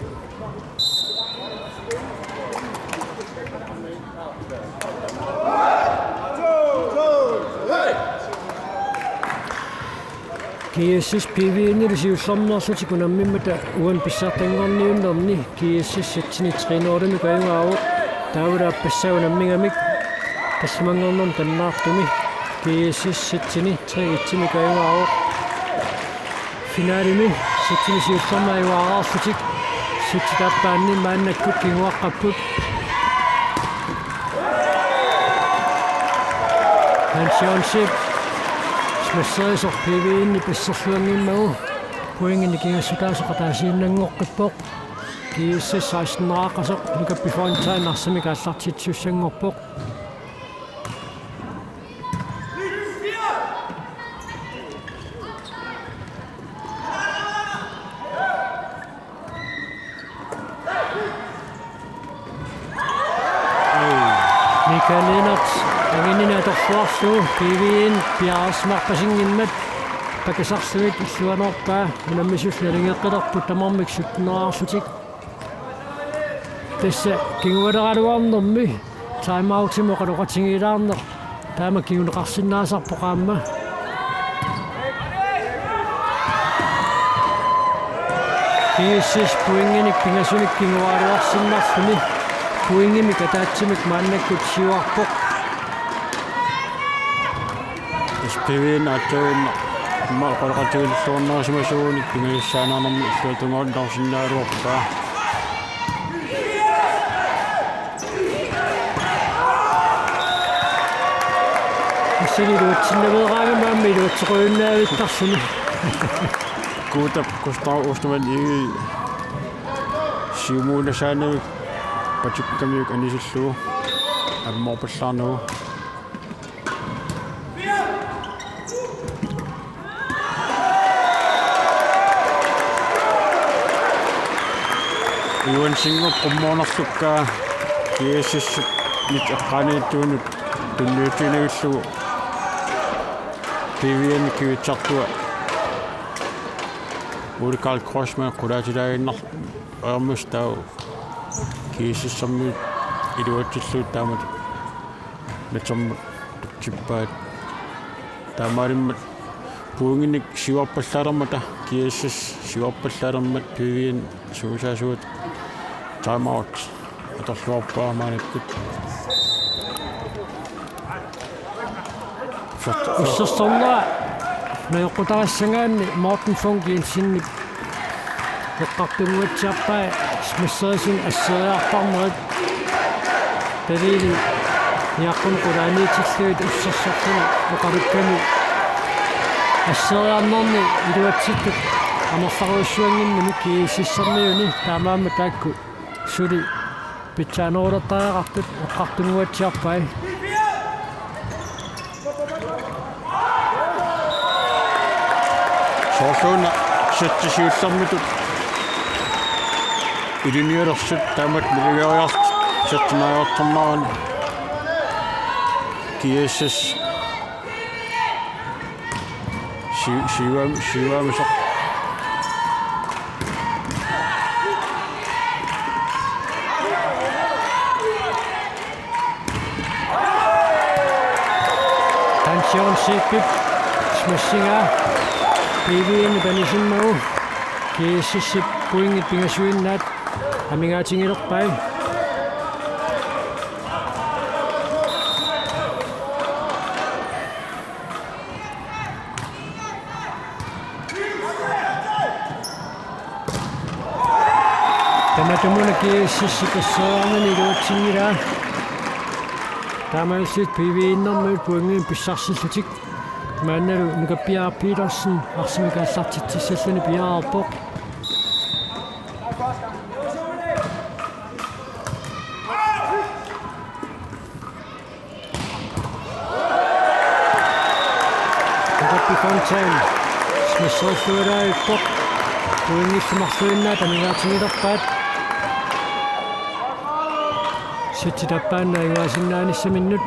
G S S P V N-ilu siullermeerlutik unammimmata uani pissartanngorniunnerni G S S setsini tre nul-imik ajugaavoq. Taavalu aappassaa unammigamik tallimanngornermi Danmarkimi G S S setsini tre et-imik ajugaavoq. Finalemi setsini siullermi ajugaarlutik setsit aappaanni maannakkut kinguaqqapput. Hans Jørgensip Smasserisoq P V N-ip asserluanngimmagu pointinik ingassutaasoq ataasiinnanngoqqippoq. G S S seksteneraqqasoq Nuka Befontain arsamik aallartitsisussanngorpoq. Mikael Lennert anginnini atorluarlugu P V N piareersimarpasinngimmat pakasarlugit illuanuarpaa unammisut naligeqqilerput tamarmik sytteneraarlutik. Tassa kingualeraluarnermi timeout-imik oqaloqatigiilaarneq taama kinguneqarsinnaasarpoq aamma. G S S pointinik pingasunik kinguaalaarsinnarluni pointimik ataatsimik maannakkut siuarpoq. S P V-n aatsaannguaq immaqa oqaloqatigiilluarnerisimasagunik pingajussaanermut illuatungaanut naluarsinnaagaluarpaa. Assali iluatsinnaveeraangama aamma iluatseqquinnaavittarluni. Guuta Gustav Ostermann ivi siumuunasaanavik patukkamiuk anisillugu ammoorpallaarnagu. Ivan Singo qummoornerlukkaa G S S-imit eqqaaniittuunut tunniutiinnavillugu P V N-ip kivitsartua Ole Karl Kreutzmann qulaatilaaginnarlugu ajornarpoq taava G S S-ermiut iluatsillugu taamatut natermut tutsippaat. Taamaalimmik pointinik siuarpallaalermata, G S S siuarpallaalermat, P V N suusaasuat timeout atorluarpaa maannakkut. Ussersornera najoqqutarassagaanni Morten Funk Jensenip eqqartunnguatsiarpai smasserisunik asseriartarnerit. Talili niaqqumik qulaaniitillugit ussersorluni oqalukkami asseriarnerni iluatsittut amerlarujussuannginnami G S S-ermiuni, taamaammat taakku suli pitsaanerulertariaqartut eqqartunnguatsiarpai. Soorluuna setti siullermitut ilinnialersut taamatut miligeriarlutik setti maajortornarani G S S si-, siuam-, siuamisoq. Hans Jørgen Seebip smassingaa P V N-ip anisimmagu G S S-ip pointit pingasuinnaat amigaatigilerpai. Tamatumuuna G S S-ip asseriarnini iluatsinngilaa. Taamaalillutik P V N-ermiut pointinik pissarsillutik. Maannalu Nuka Bjerg Petersen arsamik aallartitsissalluni piareerpoq. Jakob Fontaine smasserilluinnarpoq. Pointillu marluinnaat amigaatigilerpaat. Settit aappaannut ajugaasinnaanissaminut.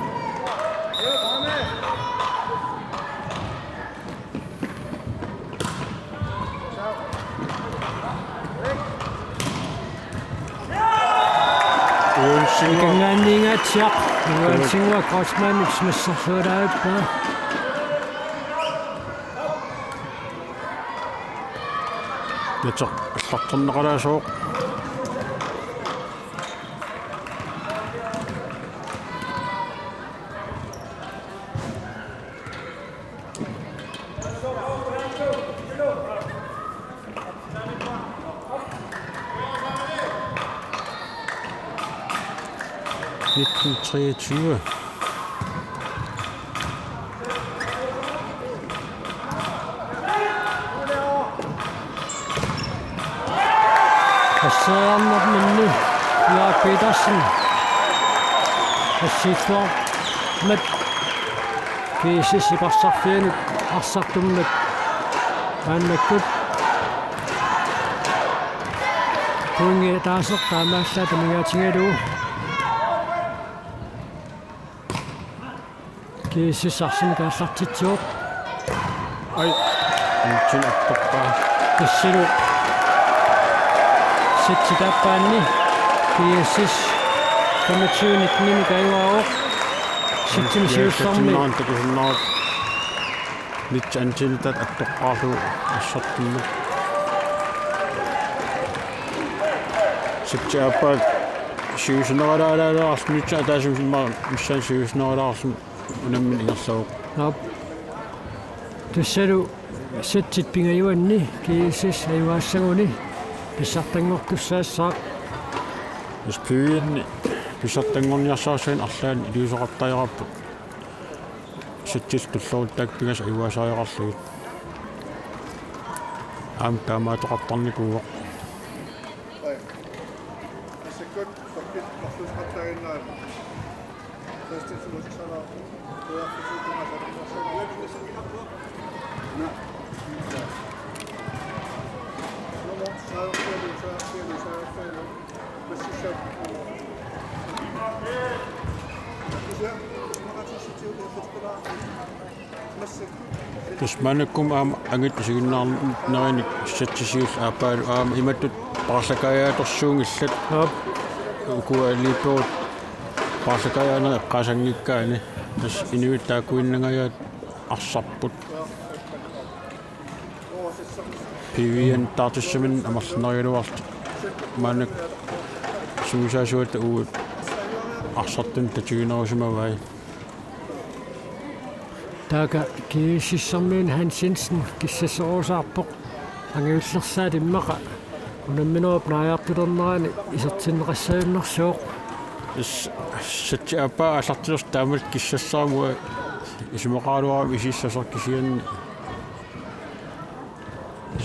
Uansinga. Kangaanniingaatsiaq. Uansinga Kreutzmannip smasserluinnarpaa. Nateq allartorneqalaassaaq. Nitten treogtyve. Asseriarnerminni Jakob Petersen. Assiilluarmat G S S-ip arsarfianut arsartummat maannakkut pointit ataaseq taamaallaat amigaatigalugu. G S S arsamik aallartitsivoq. Ai, Anton attorpaa. Tassalu settit aappaanni G S S femogtyve nittenimik ajugaavoq. Settimik siullermi. Takusinnaavoq. Nitsi Anton taanna attorpaarlugu assartummat. Settit aappaat siusinnerulaarluni, nitsi ataaseq immaqa missaani siusinnerulaarluni. Unammineq ingerlavoq. Aap. Tassalu settit pingajuanni G S S ajugaassaguni pissartanngortussaassaaq. Tassa P V N-i pissartanngorniarsarissaguni arlaannik iliuuseqartariaqarput. Settillu tulluuttut taakku pingasut ajugaasariaqarlugit. Aamma taamaattoqartarnikuuvoq. Tassa maannakkut aamma angut isiginnaarnerinik settit siulliit aappaalu aamma imatut paarlakaajaattorsuunngillat. Aap. Ukua liiperut paarlakaajaanerit eqqaasanngikkaanni. Tassa inuit taakkuinnangajaat arsarput. P V-ip taartissaminnik amerlanerugaluartut maannakkut sungiusaasuata uagut arsartunik tatiginerusimavai. Taakku G S S-ermiunit Hans Jensen kissasserusaarpoq. Angajullersaat immaqa unamminerup naajartulernerani isertinneqassajunnersuuq. Is-, setip aappaa aallartilersoq taamaallaat kissassarama isumaqaraluarama isigissasoq kisianni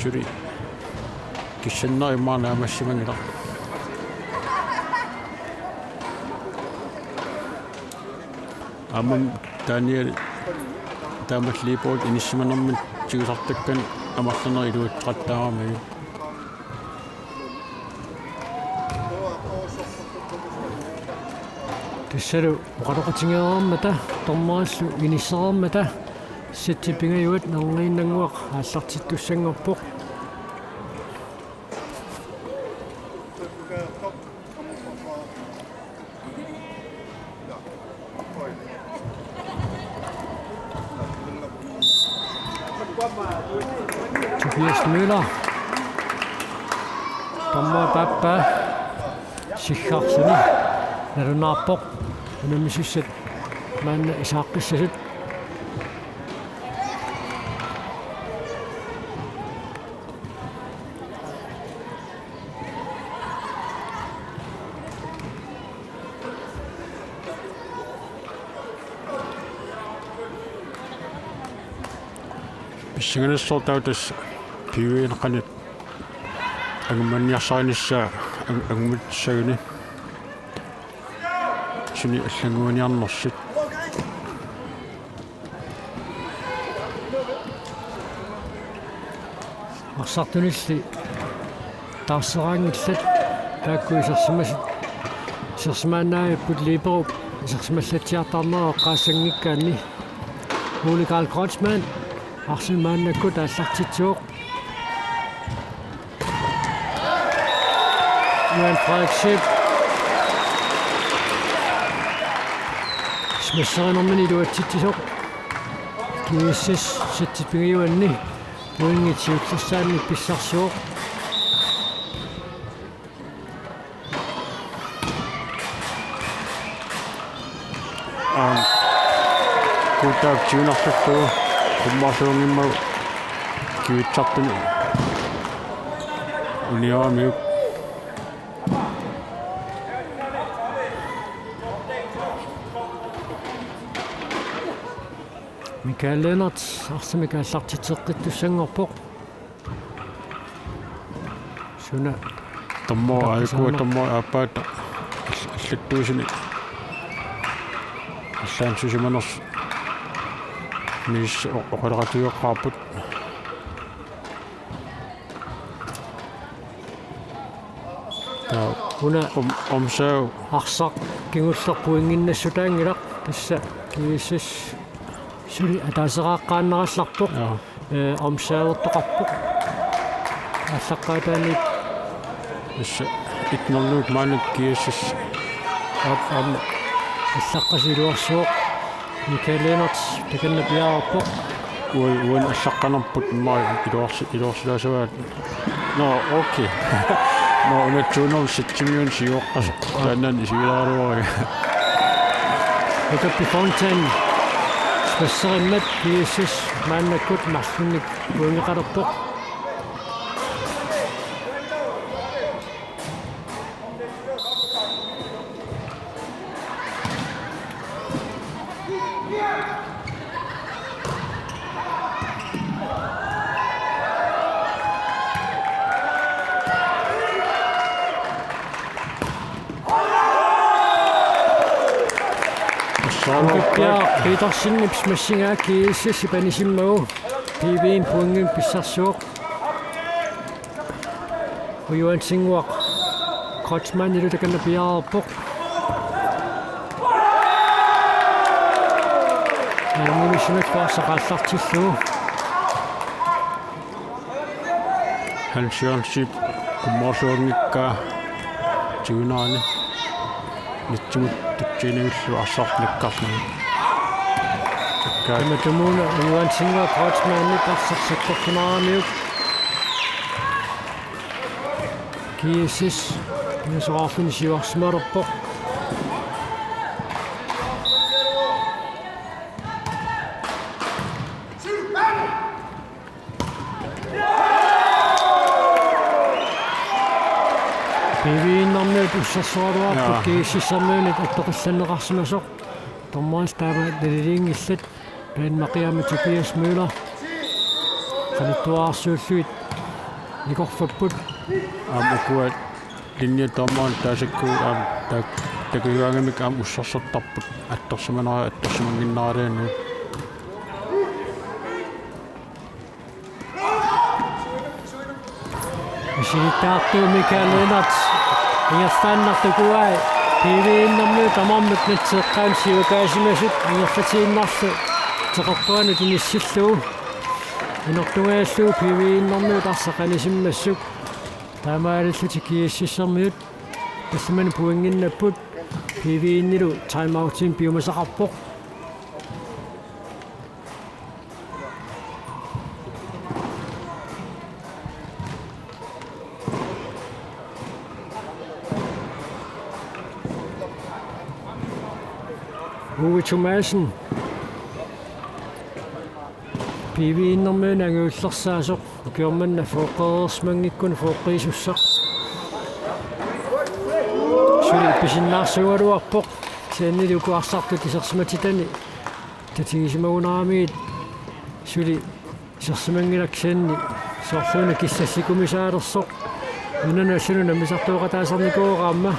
suli kissannera immaqa naammassimanngilaq. Aamma Daniel taamaallutik inissimaninnut tigusartakkani amerlanerit iluatseqattaarami. Tassalu oqaloqatigereermata, dommerillu inissereermata, setip pingajuat nerriinnannguaq aallartittussanngorpoq. Tobias Møller. Dommerip aappaa siggarsuni nalunaarpoq. Unammisussat maanna isaaqqissasut. Pissanganassaaq taava tassa P V-ip qanoq angumaniarsarinissaa ang-, angumatussaguni. Suni allannguiniarnersut. Arsartunilli taarseraanngillat taakku isersimasut, isersimaannaavipput Liberup isersimallatsiartarnera eqqaassanngikkaanni. Ole Karl Kreutzmann arsaq maannakkut aallartitsivoq. Johan Frederik Zeeb. Smasserinermini iluatsitsisoq. G S S setip pingajuanni pointit siullersaannik pissarsivoq. Aam, Guutaap tigunarlugu qummuarluunngimmagu kivitsartuni unioramiuk. Mikael Lennert arsamik aallartitseqqittussanngorpoq. Suna. Tammua takkisarama. Aajukua tammua aappaata all-, allattuusuni. Allaansusimanersut. Niis o-, oqaloqatigeqqaarput. Taava. Una. Om-, Omsaaq. Arsaq kingulleq pointinnassutaanngilaq tassa G S S. Suli ataaseqaaqqaannarallarpoq. Joo. Ee, Omsaavertoqarpoq. Aallaqqaataaniit. Tassa et nul-iupput maannakkut G S S. Aap, aamma. Allaqqasut iluarsivoq. Mikael Lennert takanna piareerpoq. Ua-, uani allaqqanerput immaqa iluarsi-, iluarsilaassuaat. Nå, okay. Nå, una to nul-ip setsimiun siuoqqasoq. Taanna isigilaaraluarlunga. Jakob Fontaine. Smasserimmat G S S maannakkut marlunnik pointeqalerpoq. Angup Bjerg Petersenip smassinga G S S-ip anisimmagu P V-ip pointit pissarsivoq. Ujuansinguaq Kreutzmannilu takanna piareerpoq. Nalungumissunak faarsa qaallartillugu. Hans Jørgensip qummuarluanngikkaa tigunerani. Nitsimut tutsiinagillu arsaq nakkarlugu. Tamatumuuna Juansingua Kreutzmannip arsaq sakkortuneramiuk. G S S pingasoqarluni siuarsimalerpoq. P V-iinnarmiut ussersoraluarput. Jaa. G S S-ermiunit attoqqillanneqarsimasoq. Dommerens taama naliliinngillat. Peen maqiami Tobias Møller. Qanittuararsuullugit nikorfapput. Aamma ukua linjedommerit taasakku aamma taak-, takujuaangamik aamma ussersortarput. Attorsimanera-, attorsimannginneraluunniit. Misilittaartuuvoq Michael Lennert. Ingerlaannartoq uai. P V-iinnarmiut tamarmik natseqqaanut siukaasimasut ingerlatiinnarlu teqertuanut inissillugu. Inortungajallugu P V-iinnarmiut arsaq anisimmassuk. Taamaalillutik G S S-ermiut tallimanik pointinnapput. P V-iinnilu timeoutinik piumasaqarpoq. Uwe Thomassen. P V-iinnarmiunit angajullersaasoq. Ukioq manna fooqqereersimanngikkunik fooqqiisussaq. Suli pisinnaarsuugaluarpoq. Kisiannili uku arsartut isersimatitani tatigisimagunaramiit suli isersimanngilaq, kisianni soorluuna kissallikumisaalersoq. Nunanut allanut namminersortooqataasarnikuuvoq aamma.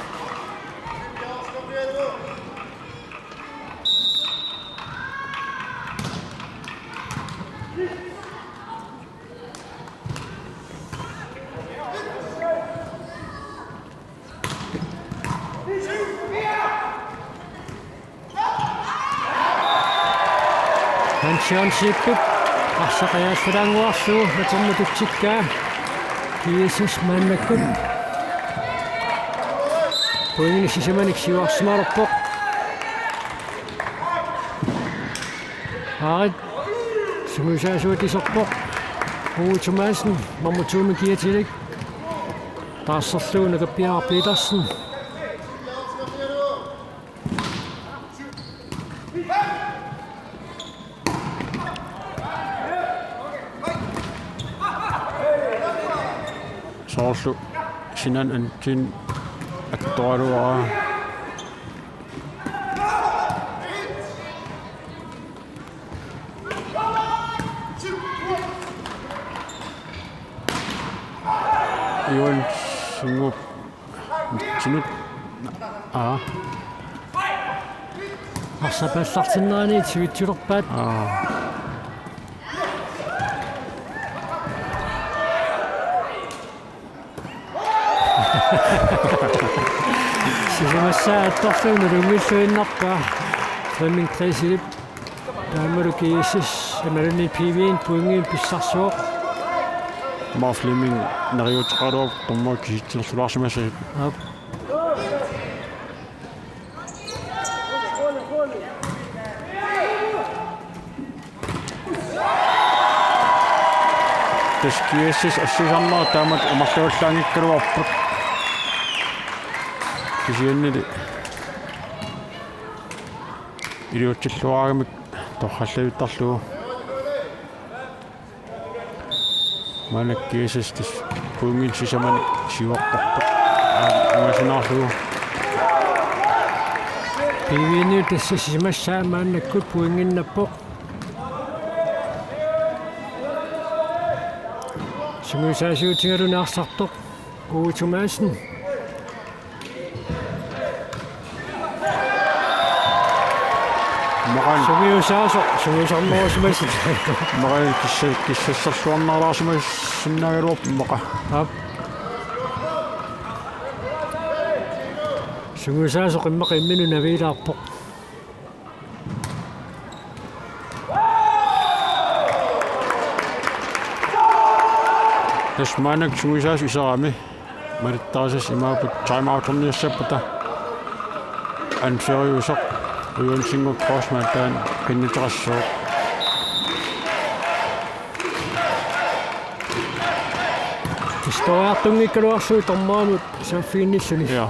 Hans Jørgen Schippip arsaq ajallaannguarlugu natermut tutsikkaa. G S S maannakkut pointinik sisamanik siuarsimalerpoq. Aarit sungiusaasuat iserpoq. Uwe Thomassen, nummer to-mi kiatilik. Taarserlugu Nakappiaraq Petersen. Soorlu Sinan Antin attoraluaraa. Juansingup sinut. Aa. Arsaq paallartinnerani sivitsulerpaat. Aa. Sisamassaa attorlugu nalunngilluinnarpaa Flemming Dresselip. Taamalu G S S imaluunniit P V-iinnut pointinik pissarsuuvoq. Aamma Flemming neriuuteqaraluarpoq dommerit kisitsilersimasaat. Aap. Tassa G S S assisarnera taamatut amerlavallaanngikkaluarput. Kisiannili iliutsilluaraangamik torrallajuttarlugu. Maannakkut G S S tassa pointinik sisamanik siuartarput. Aa, angusinaarlugu. P V-iinniut tassa sisamassaa maannakkut pointinnappoq. Sungiusaasuutigalugu arsartoq Uwe Thomassen. Maqan. Sungiusaasoq, sungiusarnerusimasut. Maqan kissa-, kissasserluarnerulaarsimassinnaagaluarpoq immaqa. Aap. Sungiusaasoq immaqa imminut naviilaarpoq. Tassa maannakkut sungiusaasut iserami. Malittarisassat imaapput timeouterniassappata. Anferiusoq Juansingua Kreutzmann taanna qinnuteqassooq. Historiartunngikkaluarlugit dommerimut saaffiginnilluni. Ja.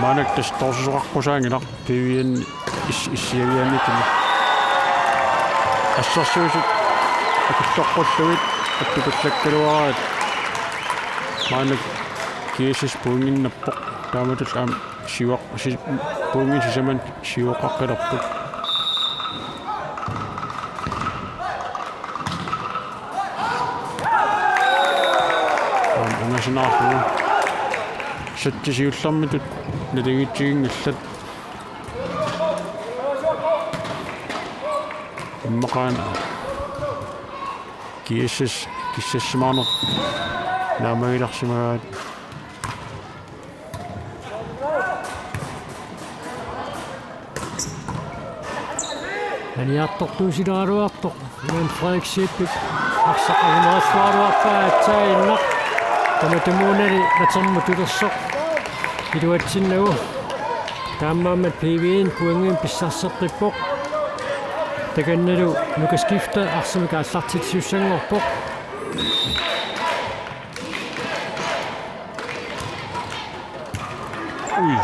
Maannakkut tassa toorsisoqaqqusaanngilaq P V N is-, issiaviaannikkut. Assersuisut akulloqqullugit attupallakkaluaraat. Maannakkut G S S pointinnappoq. Taamatullu aamma siuaq-, si-, pointit sisamat siuoqqaqqilerput. Aamma angusinaarlugu. Satsit siullermitut naligiitsiginngillat. Immaqa aamma G S S kissassimaarneq naammagilersimagaat. Aniartortuusileraluartoq Jan Frederik Zeebip arsaq ajunaarluaraluarpaa aatsaannaq. Tamatumuunali natermut tulersoq iluatsinnagu. Taamaammat P V N pointimik pissarseqqippoq. Takannalu Lukas Skifte arsamik aallartitsisussanngorpoq. Ui.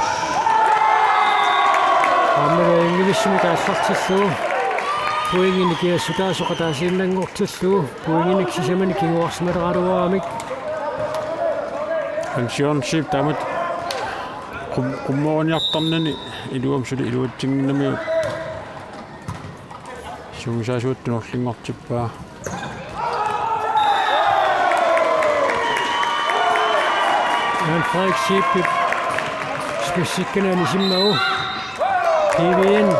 Aamma Ingivissumik aallartillugu. Pointinik kiassutaasoq ataasiinnanngortillugu. Pointinik sisamanik kinguarsimaleraluaramik. Hans Jørgen Zeeb taamatut qum-, qummoorniartarnani iluamik suli iluatsinnginnamiuk sungiusaasuattut tunorlinngortippaa. Jan Frederik Zeebip spissikkanik anisimmagu. P V N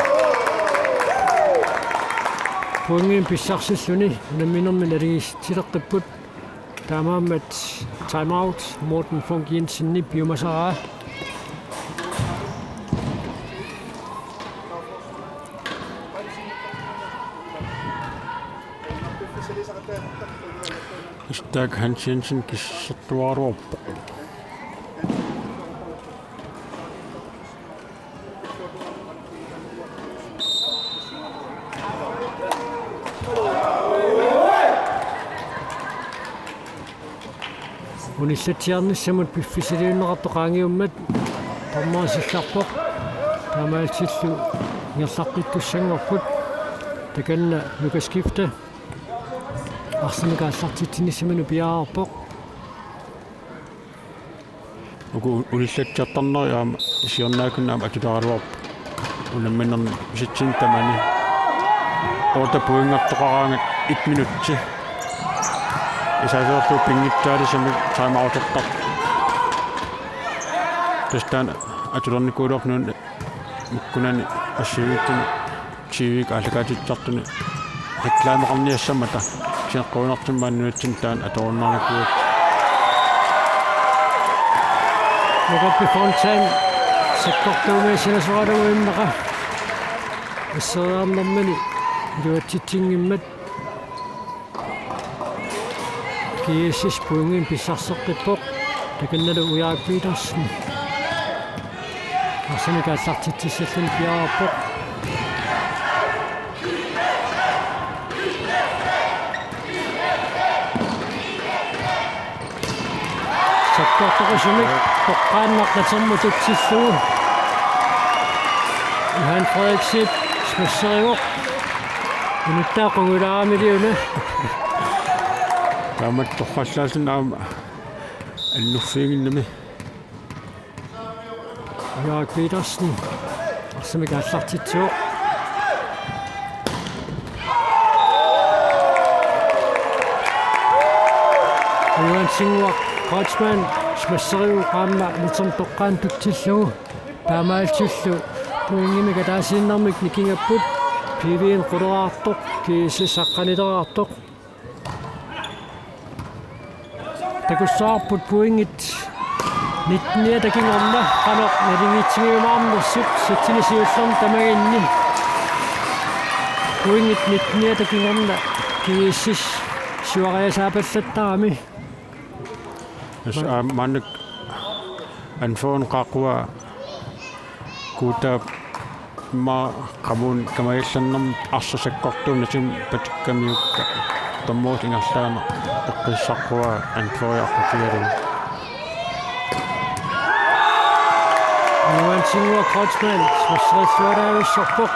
pointimik pissarsilluni unamminermi naligiissileqqipput. Taamaammat timeout Morten Funk Jensenip piumasaraa. Stærk Hans Jensen kissertuaruorpoq. Unillatsiarnissamut piffissaliunneqartoq qaangiummat dommerip sillarpoq. Taamaalillutillu ingerlaqqittussanngorput. Takanna Lukas Skifte arsamik aallartitsinissaminut piareerpoq. Uku unillatsiartarneri aamma siornaakkut aamma atuleraluarput. Unamminermi sitsin tamani. Otte pointertoqaraangat et minutsi. Isaasoorlu pinngitsaalisamik timeoutertarput. Tassa taanna atulernikuugaluarpoq nuna makkunani assigiinngitsuni T V-kkut aallakaatitsisartuni reklameqarniassammata sineqquunartumik maani nunatsinni taanna atorunnaarnikuugatta. Nukappi Fontaine sakkortuumik sinasoralugu immaqa asseriarnermini iluatsitsinngimmat. G S S pointimik pissarseqqippoq. Takannalu Ujaak Petersen arsamik aallartitsissalluni piareerpoq. Sakkortoqisumik toqqaannaq natermut tutsillugu. Johan Frederik Zeeb smasserivoq. Inuttaa qungulaarami liuna. Taamatut torrallaalluni aamma annuffiginnginnami. Ujaak Petersen arsamik aallartitsivoq. Johan Singua Kreutzmann smasserivoq aamma natermut toqqaannaq tutsillugu. Taamaalillutillu pointimik ataasiinnarmik nikingapput. P V N quleraartoq, G S S aqqanileraartoq. Takussavarput pointit nitteniata kingorna qanoq naligiitsigiumaarnersut satsini siullerni tamaginni. Pointit nitteniata kingorna G S S siuariasaapallattarami. Tassa, aa, maannakkut anførerit qaaqqua Kuutaap immaqa qamuuna kamajallannermut arsaq sakkortuumik natimut patikkamiukka. Tammuut ingerlaannaq eqqissaqquaa anføreriaqqutigalugu. Johan Singua Kreutzmann, smasserissualaavissorpoq.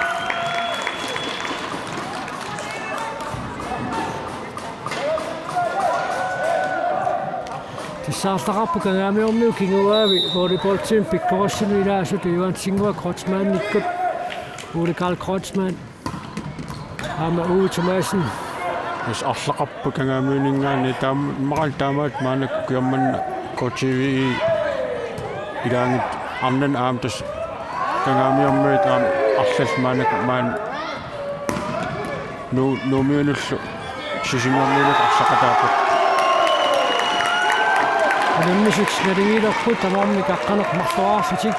Tassa arlaqarpoq Kangaamiormiut kinguaavi volleyballtimik pikkorissunut ilaasut Johan Singua Kreutzmannikkut, Ole Karl Kreutzmann. Aamma Uwe Thomassen. Tassa arlaqarpoq Kangaamiuninngaanniit taam-, immaqa taamaattoq maannakkut ukiormanna K T V ilaanngitsoq arnanut aamma tassa Kangaamiormiut aamma arlallit maannakkut maani Nuu-, Nuummiunullu Sisimiormiunullu arsaqataapput. Unammisut naligiilerput tamarmik aqqaneq-marloraarlutik.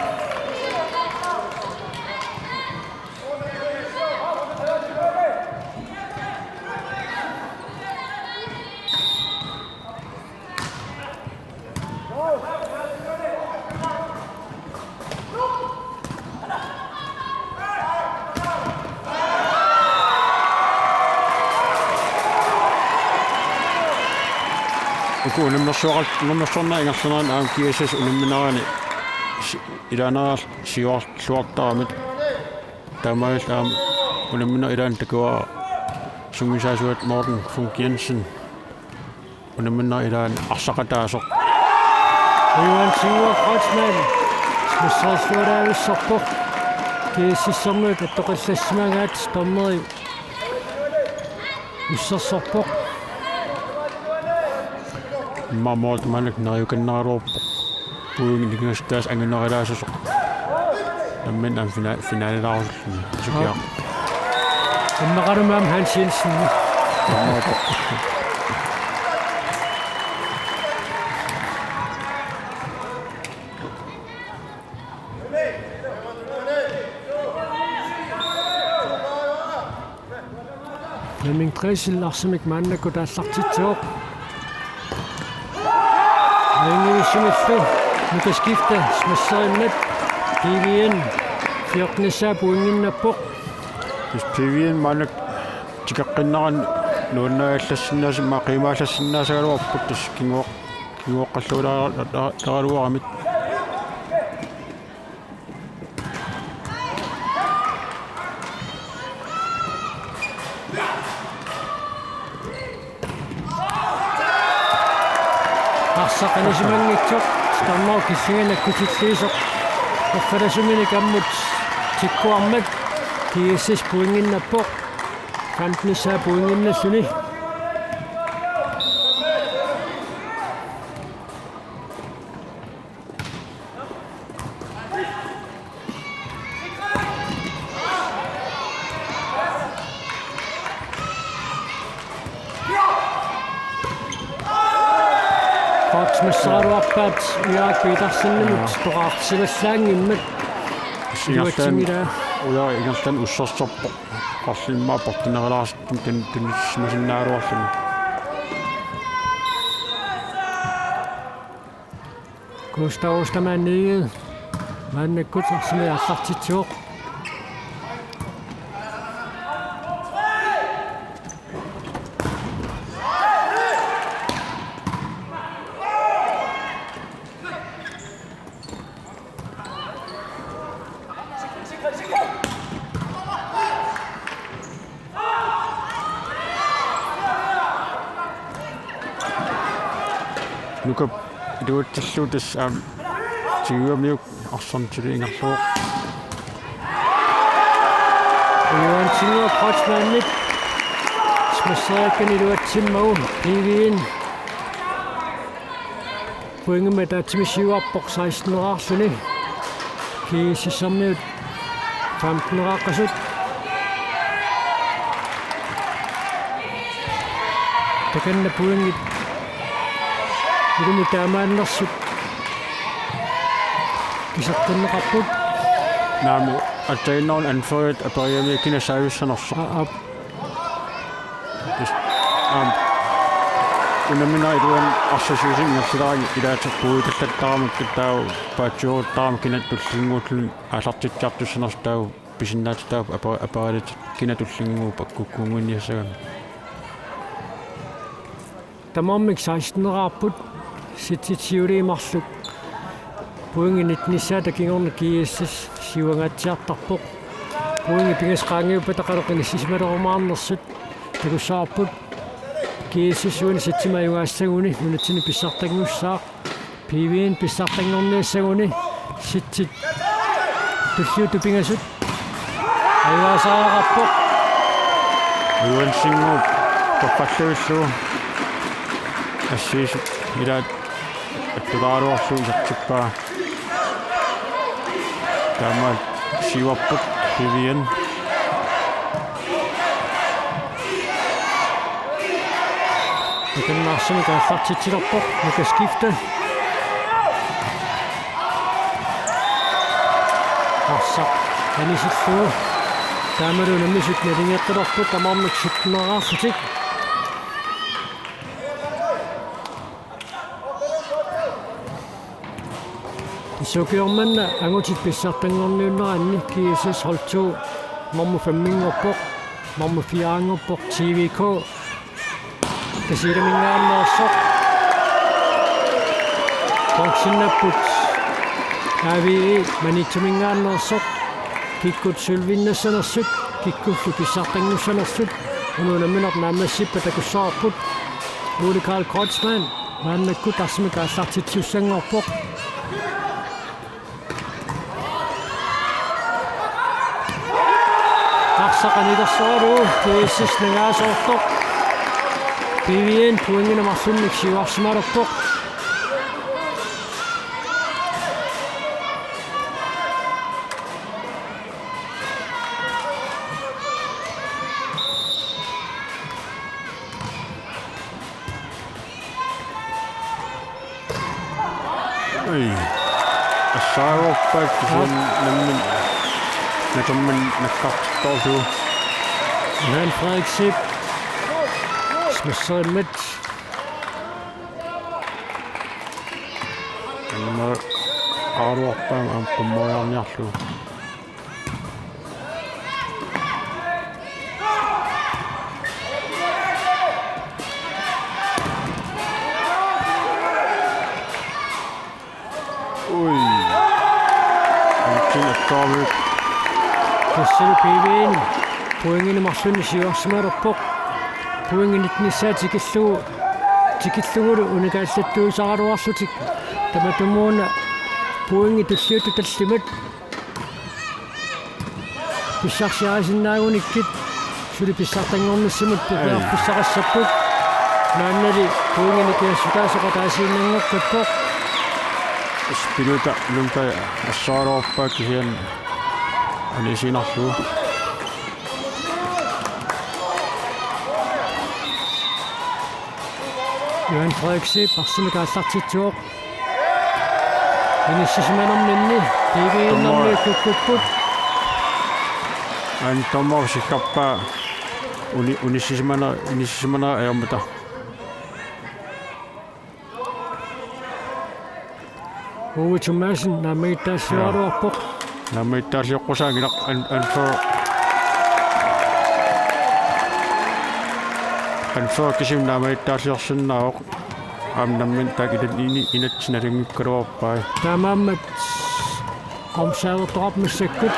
Uku unammersuaqar-, unammersuarnerit ingerlaneranni aamma G S S unamminerani si-, ilaanera siuarluartaramik. Taamaalilluta aamma unamminerit ilaanni takuara sungiusaasuat Morten Funk Jensen. Unamminerit ilaanni arsaqataasoq. Johan Singua Kreutzmann. Smasserissualaavissorpoq. G S S-ermiut attoqqillassimagaat, dommeri ussersorpoq. Immaqa Morten maannakkut neriukannaraluarpoq. Puingi nikingassutaasa angunerilaasoq. Nammineq aamma fina-, finalilaarusulluni. Sukiaq. Immaqaluunniit aamma Hans Jensen. Aamma. Flemming Dressel arsamik maannakkut aallartitsivoq. Aningaasumillu Nuka Skifte smasserinnat P V N fjortenissaa pointinnappoq. Tassa P V N maannakkut tikeqqinneranni nuannaagallassinnaasut aamma qiimaallassinnaasagaluarput tassa kinguoq-, kinguoqqalluulaaraluaramik. Arsaq anisimanngitsoq, tamarmik killinganni nakkutilliisoq. Erfalasuminik ammut tikkuarmat, G S S pointinnappoq, femtenissaa pointinnalluni. Kort smasseraluarpaat Ujaak Petersenimut. Joo. Toqqarsivallaanngimmat. Iluatsinngilaa. Ujaaq ingerlaannaq ussersorpoq. Qarlimmaa portineralaarsittumi tun-, tunniussimasinnaagaluarluni. Gustav Ostermann Egede maannakkut arsamik aallartitsivoq. Nukap iluatsillugu tassa aamma tigugamiuk arsartili ingerlavoq. Johan Singua Kreutzmannip smasseriakkani iluatsimmagu P V N. Pointimik ataatsimi siuarpoq seksteneraarluni. G S S-ermiut femteneraqqasut. Takanna pointit ilumut taamaannersut kiseqqinneqarput. Naamik, aatsaannguaq anførerit aperigamikku kina servicenersoq. Aa, aap. Tassa, aamma, unamminerit iluanni arsaq siusinneq ingerlalerani ilaatigut puiguullattaramikku taava paatsuuruttaramik kina tullinnguulluni aallartitsisartussanersoq taava pisinnaatitaapput apa-, aperilatit kina tullinnguuppat kukkunnginniassagami. Tamarmik seksten-eraarput, setsit siuliit marluk. Pointit nitten-issaata kingorna G S S siuangaatsiartarpoq. Pointit pingasut qaangiuppata qanoq inissisimalerumaarnersut takussavarput. G S S uani setsimik ajugaassaguni nunatsinni pissartanngussaaq. P V-mi pissartanngorniassaguni setsit tulliuttut pingasut ajugaasariaqarpoq. Johansenguup toqqallavillugu assigiinngitsut ilaat attugaluarlugu isertippaa. Taamaal siuarput P V-mi. Takanna arsamik aallartitsilerpoq Lukas Skifte. Arsaq anisillugu. Taamalu unammisut naligeqqilerput tamarmik sytten-eraarlutik. Tassa ukioq manna angutit pissartanngorniunneranni G S S hold to nummer fem-inngorpoq, nummer fire-inngorpoq T V K Tasiilaminngaanneersoq. Bronzerput A V E Maniitsuminngaanneersoq. Kikkut sølvinnassanersut, kikkullu pissartanngussanersut. Unalu nammineq naammassippat takussavarput. Ole Karl Kreutzmann maannakkut arsamik aallartitsisussanngorpoq. Arsaq anilersoralugu G S S nangaasoortoq. P V-mi pointinik marlunnik siuarsimalerpoq. Ui. Assaaruuppaat kisianni nammineq nakornanngornikkut toorlu. Johan Frederik Zeeb. Smasserimmat. Anna aaruarpaam aamma qummoriarniarlugu. Ui. Antin akkaavik. Tassani P V-mi pointinik marlunnik siuarsimalerpoq. Pointit nitten-issaat tikillugu, tikillugulu unikaallattuusaraluarlutik. Tamatumuuna pointit tulliuttut tallimat pissarsiarisinnaagunikkit suli pissartanngornissamut periarfissaqassapput. Maannali pointinik kiassutaasoq ataasiinnanngoqqippoq. Spilota Lundberg assaaruuppaat kisianni anisinarlugu. Johan Frederik Zeeb arsamik aallartitsivoq. Inissisimanerminni P V-mi Dommer. Kukkupput. Aamma dommer sikkarpaa uni-, unissisimane-, inissisimanera ajormata. Uwe Thomassen naammagittaalliugaluarpoq. Naammagittaalliuqqusaanngilaq an-, anfører. Anfører kisimi naammagittaalliorsinnaavoq. Aamma nammineq taakku ini-, inatsit nalinngikkaluarpai. Taamaammat omsaavertoqarpoq massakkut.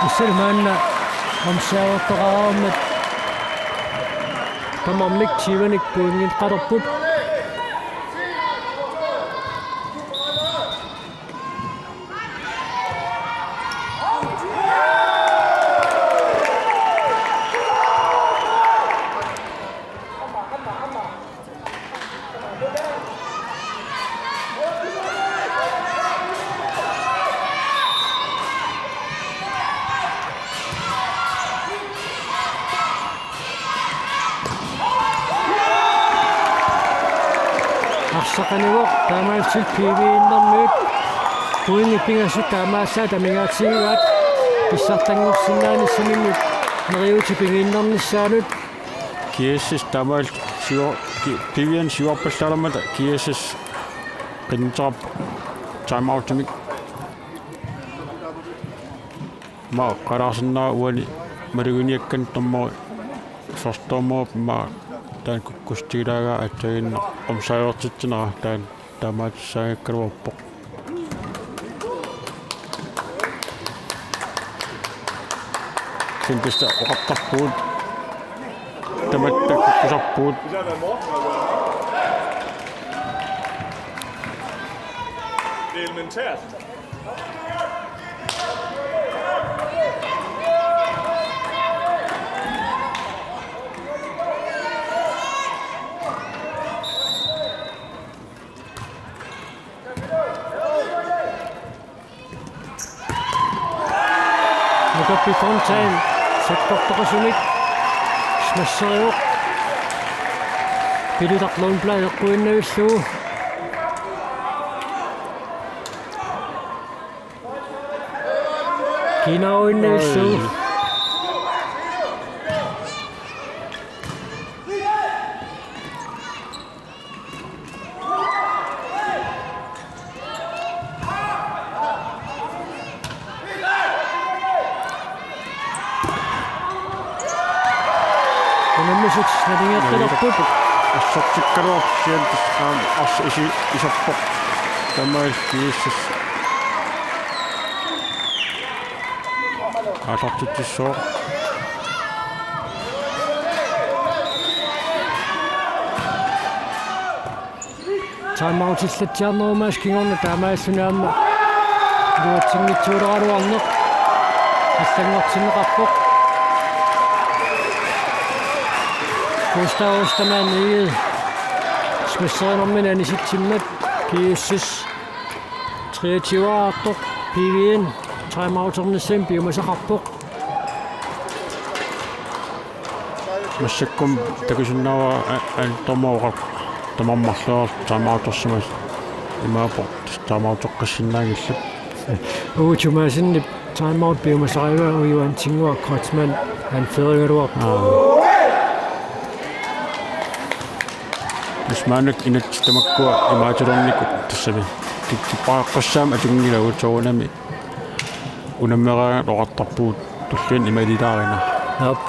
Tassani maanna omsaavertoqarmat tamarmik tyvenik pointeqalerput. Arsaq anivoq, taamaalillutik P V-nnermiut pointit pingasut taamaassaat amigaatigivaat pissartanngorsinnaanissaminnut neriuutit pigiinnernissaannut. G S S taamaalillutik siu-, ki-, P V-mi siuarpallaalermata G S S qinnuteqarpoq timeoutimik. Aamma oqaluuserisarsinnaavoq uani maluginiakkannik dommerit Forstormorp ma taanna kukkussutigilaagaa aatsaannguaq omsaajortitsinera taanna taamaattussaagakkaluarpoq. Kisianni tassa oqartarpugut. Tamatta kukkusarpugut. Det er elementært. Jakob Fontaine sakkortoqasumik smasserivoq. Pilutaq Lundblad eqquinnavissuu. Kinaruinnavissuu. Unammisut nalingeqqilerput. Assortikkaluarsian tassaan ars isi isorpoq. Tamaas kiissas. Aallartitsissooq. Timeoutillatsiarnerumaas kingorna taamaalilluni aamma iluatsinngitsoorluarneq allanngortinneqarpoq. Gustav Ostermann Egede smasserinermini anisitsimmat G S S treogtyve-artoq P V N timeouternissamut piumasaqarpoq. Massakkut takusinnaavara a-, a-, dommer oqarpoq tamarmik marloriarlutik timeoutersimasut imaappoq tassa timeouteqqissinnaanngillat. Uagut Thomassenip timeout piumasarigaa Uju Hansinnguaq Kreutzmann anførigaluarpoq. Aa. Tassa maannakkut inatsit tamakkua imaattulernikut tassami. Kik-, kippaqqissaammat atunngilagut soorunami. Unammeraangat oqartarpugut tulliani imalilaarina. Aap.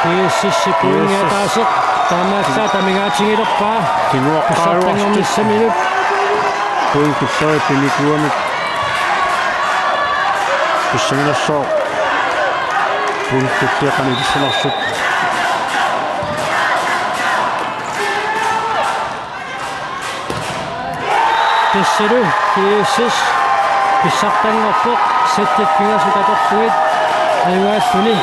G S S-ip pointi ataaseq taamaallaat amigaatigilerpaa. Kinguaqqaaruartut. Pissartanngornissaminut. Pointit tulliani pinikuugamik. Pissanganassaaq. Pointit tulliani ilissanersut. Tassalu G S S pissartanngorpoq, sættit pingasut atorlugit ajugaalluni.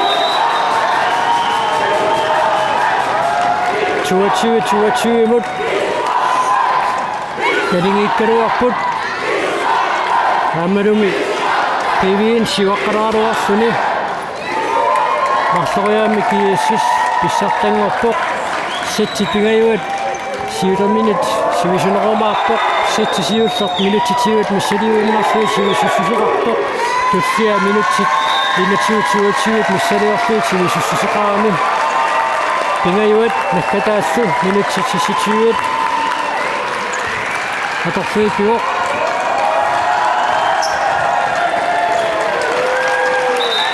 Toogtyve toogtyve-mut naligiikkaluarput. Aammalumi P V N siuaqqalaaraluarluni. Marloriaammik G S S pissartanngorpoq. Sættit pingajuat siulerminit sivisunerumaarpoq. Sætti siulleq minutsit siuat missiliivinnarlugit sivisussuseqarpoq. Tullia minutsit enogtyve toogtyve missiliorlugit sivisussuseqarami. Pingajuat naggataallu minutsit seksogtyve atorluinnarpoq.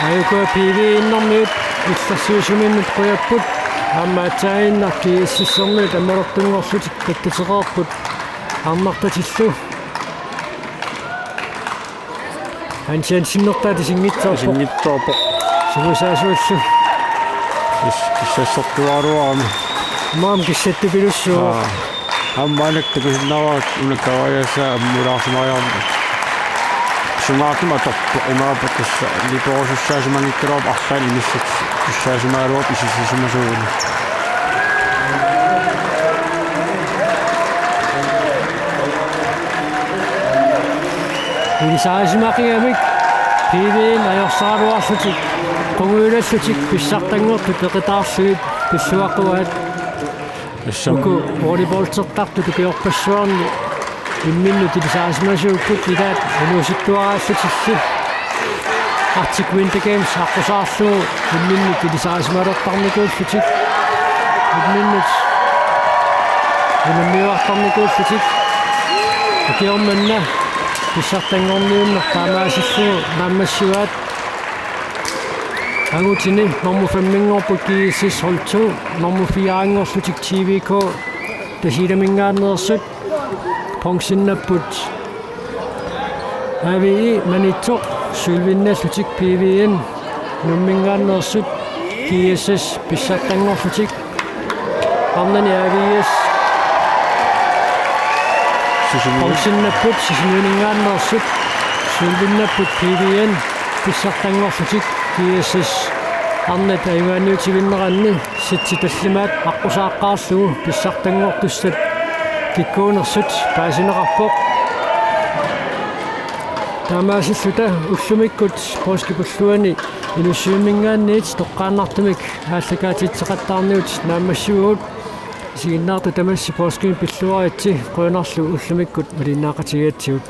Ajuku P V N-ermiut illersuisuminnut qujapput. Aamma aatsaannguaq G S S-ermiut ammalortunngorlutik pattateqarput arnartatillu. Hans Jensen-ertaa isinngitsoorpoq. Isinngitsoorpoq. Sumisaasuallu. Is-, kissassortuaraluarami. Maam kissattupilussuuvoq. Aa. Aamma maannakkut takusinnaavara una kavajaasa ammulaarsimariarmat. Sungaartumik atorpoq imaappoq tassa niperusussaasimanngikkaluarpoq arlaannik inissat tussaasimagaluarpoq isissisimasuguni. Ilisarisimaqigamik P V N ajorsaraluarlutik qungujulallutik pissartanngortut peqataarlugit pilluaqquaat. Assam. Uku volleyballertartut ukiorpassuarni imminnut ilisarisimasuupput ilaat inuusuttuaraallutillu. Arctic Winter Games aqqusaarlugu imminnut ilisarisimalertarnikuullutik, imminnut unammiuartarnikuullutik. Ukioq manna pissartanngorniunneq taamaasillugu naammassivaat. Angutini nummer femminngorput G S S hold to, nummer firenngorlutik T V K Tasiilaminngaanneersut, bronzinnapput A V I Maniitsoq, sølvinnallutik P V N Nuumminngaanneersut, G S S pissartanngorlutik, arnani A V S Sisimiut. Bronzinnapput Sisimiuninngaanneersut, sølvinnapput P V N pissartanngorlutik, G S S arnat ajugaaniutivinneranni sitsi tallimaat aqqusaaqqaarlugu pissartanngortussat kikkuunersut paasineqarpoq. Taamaasilluta ullumikkut poorskip ulluani Inussivimminngaanniit toqqaannartumik aallakaatitseqattaarniut naammassivugut. Isiginnaartut tamassi poorskimik pilluaritsi, qujanarlu ullumikkut malinnaaqatigigatsigut.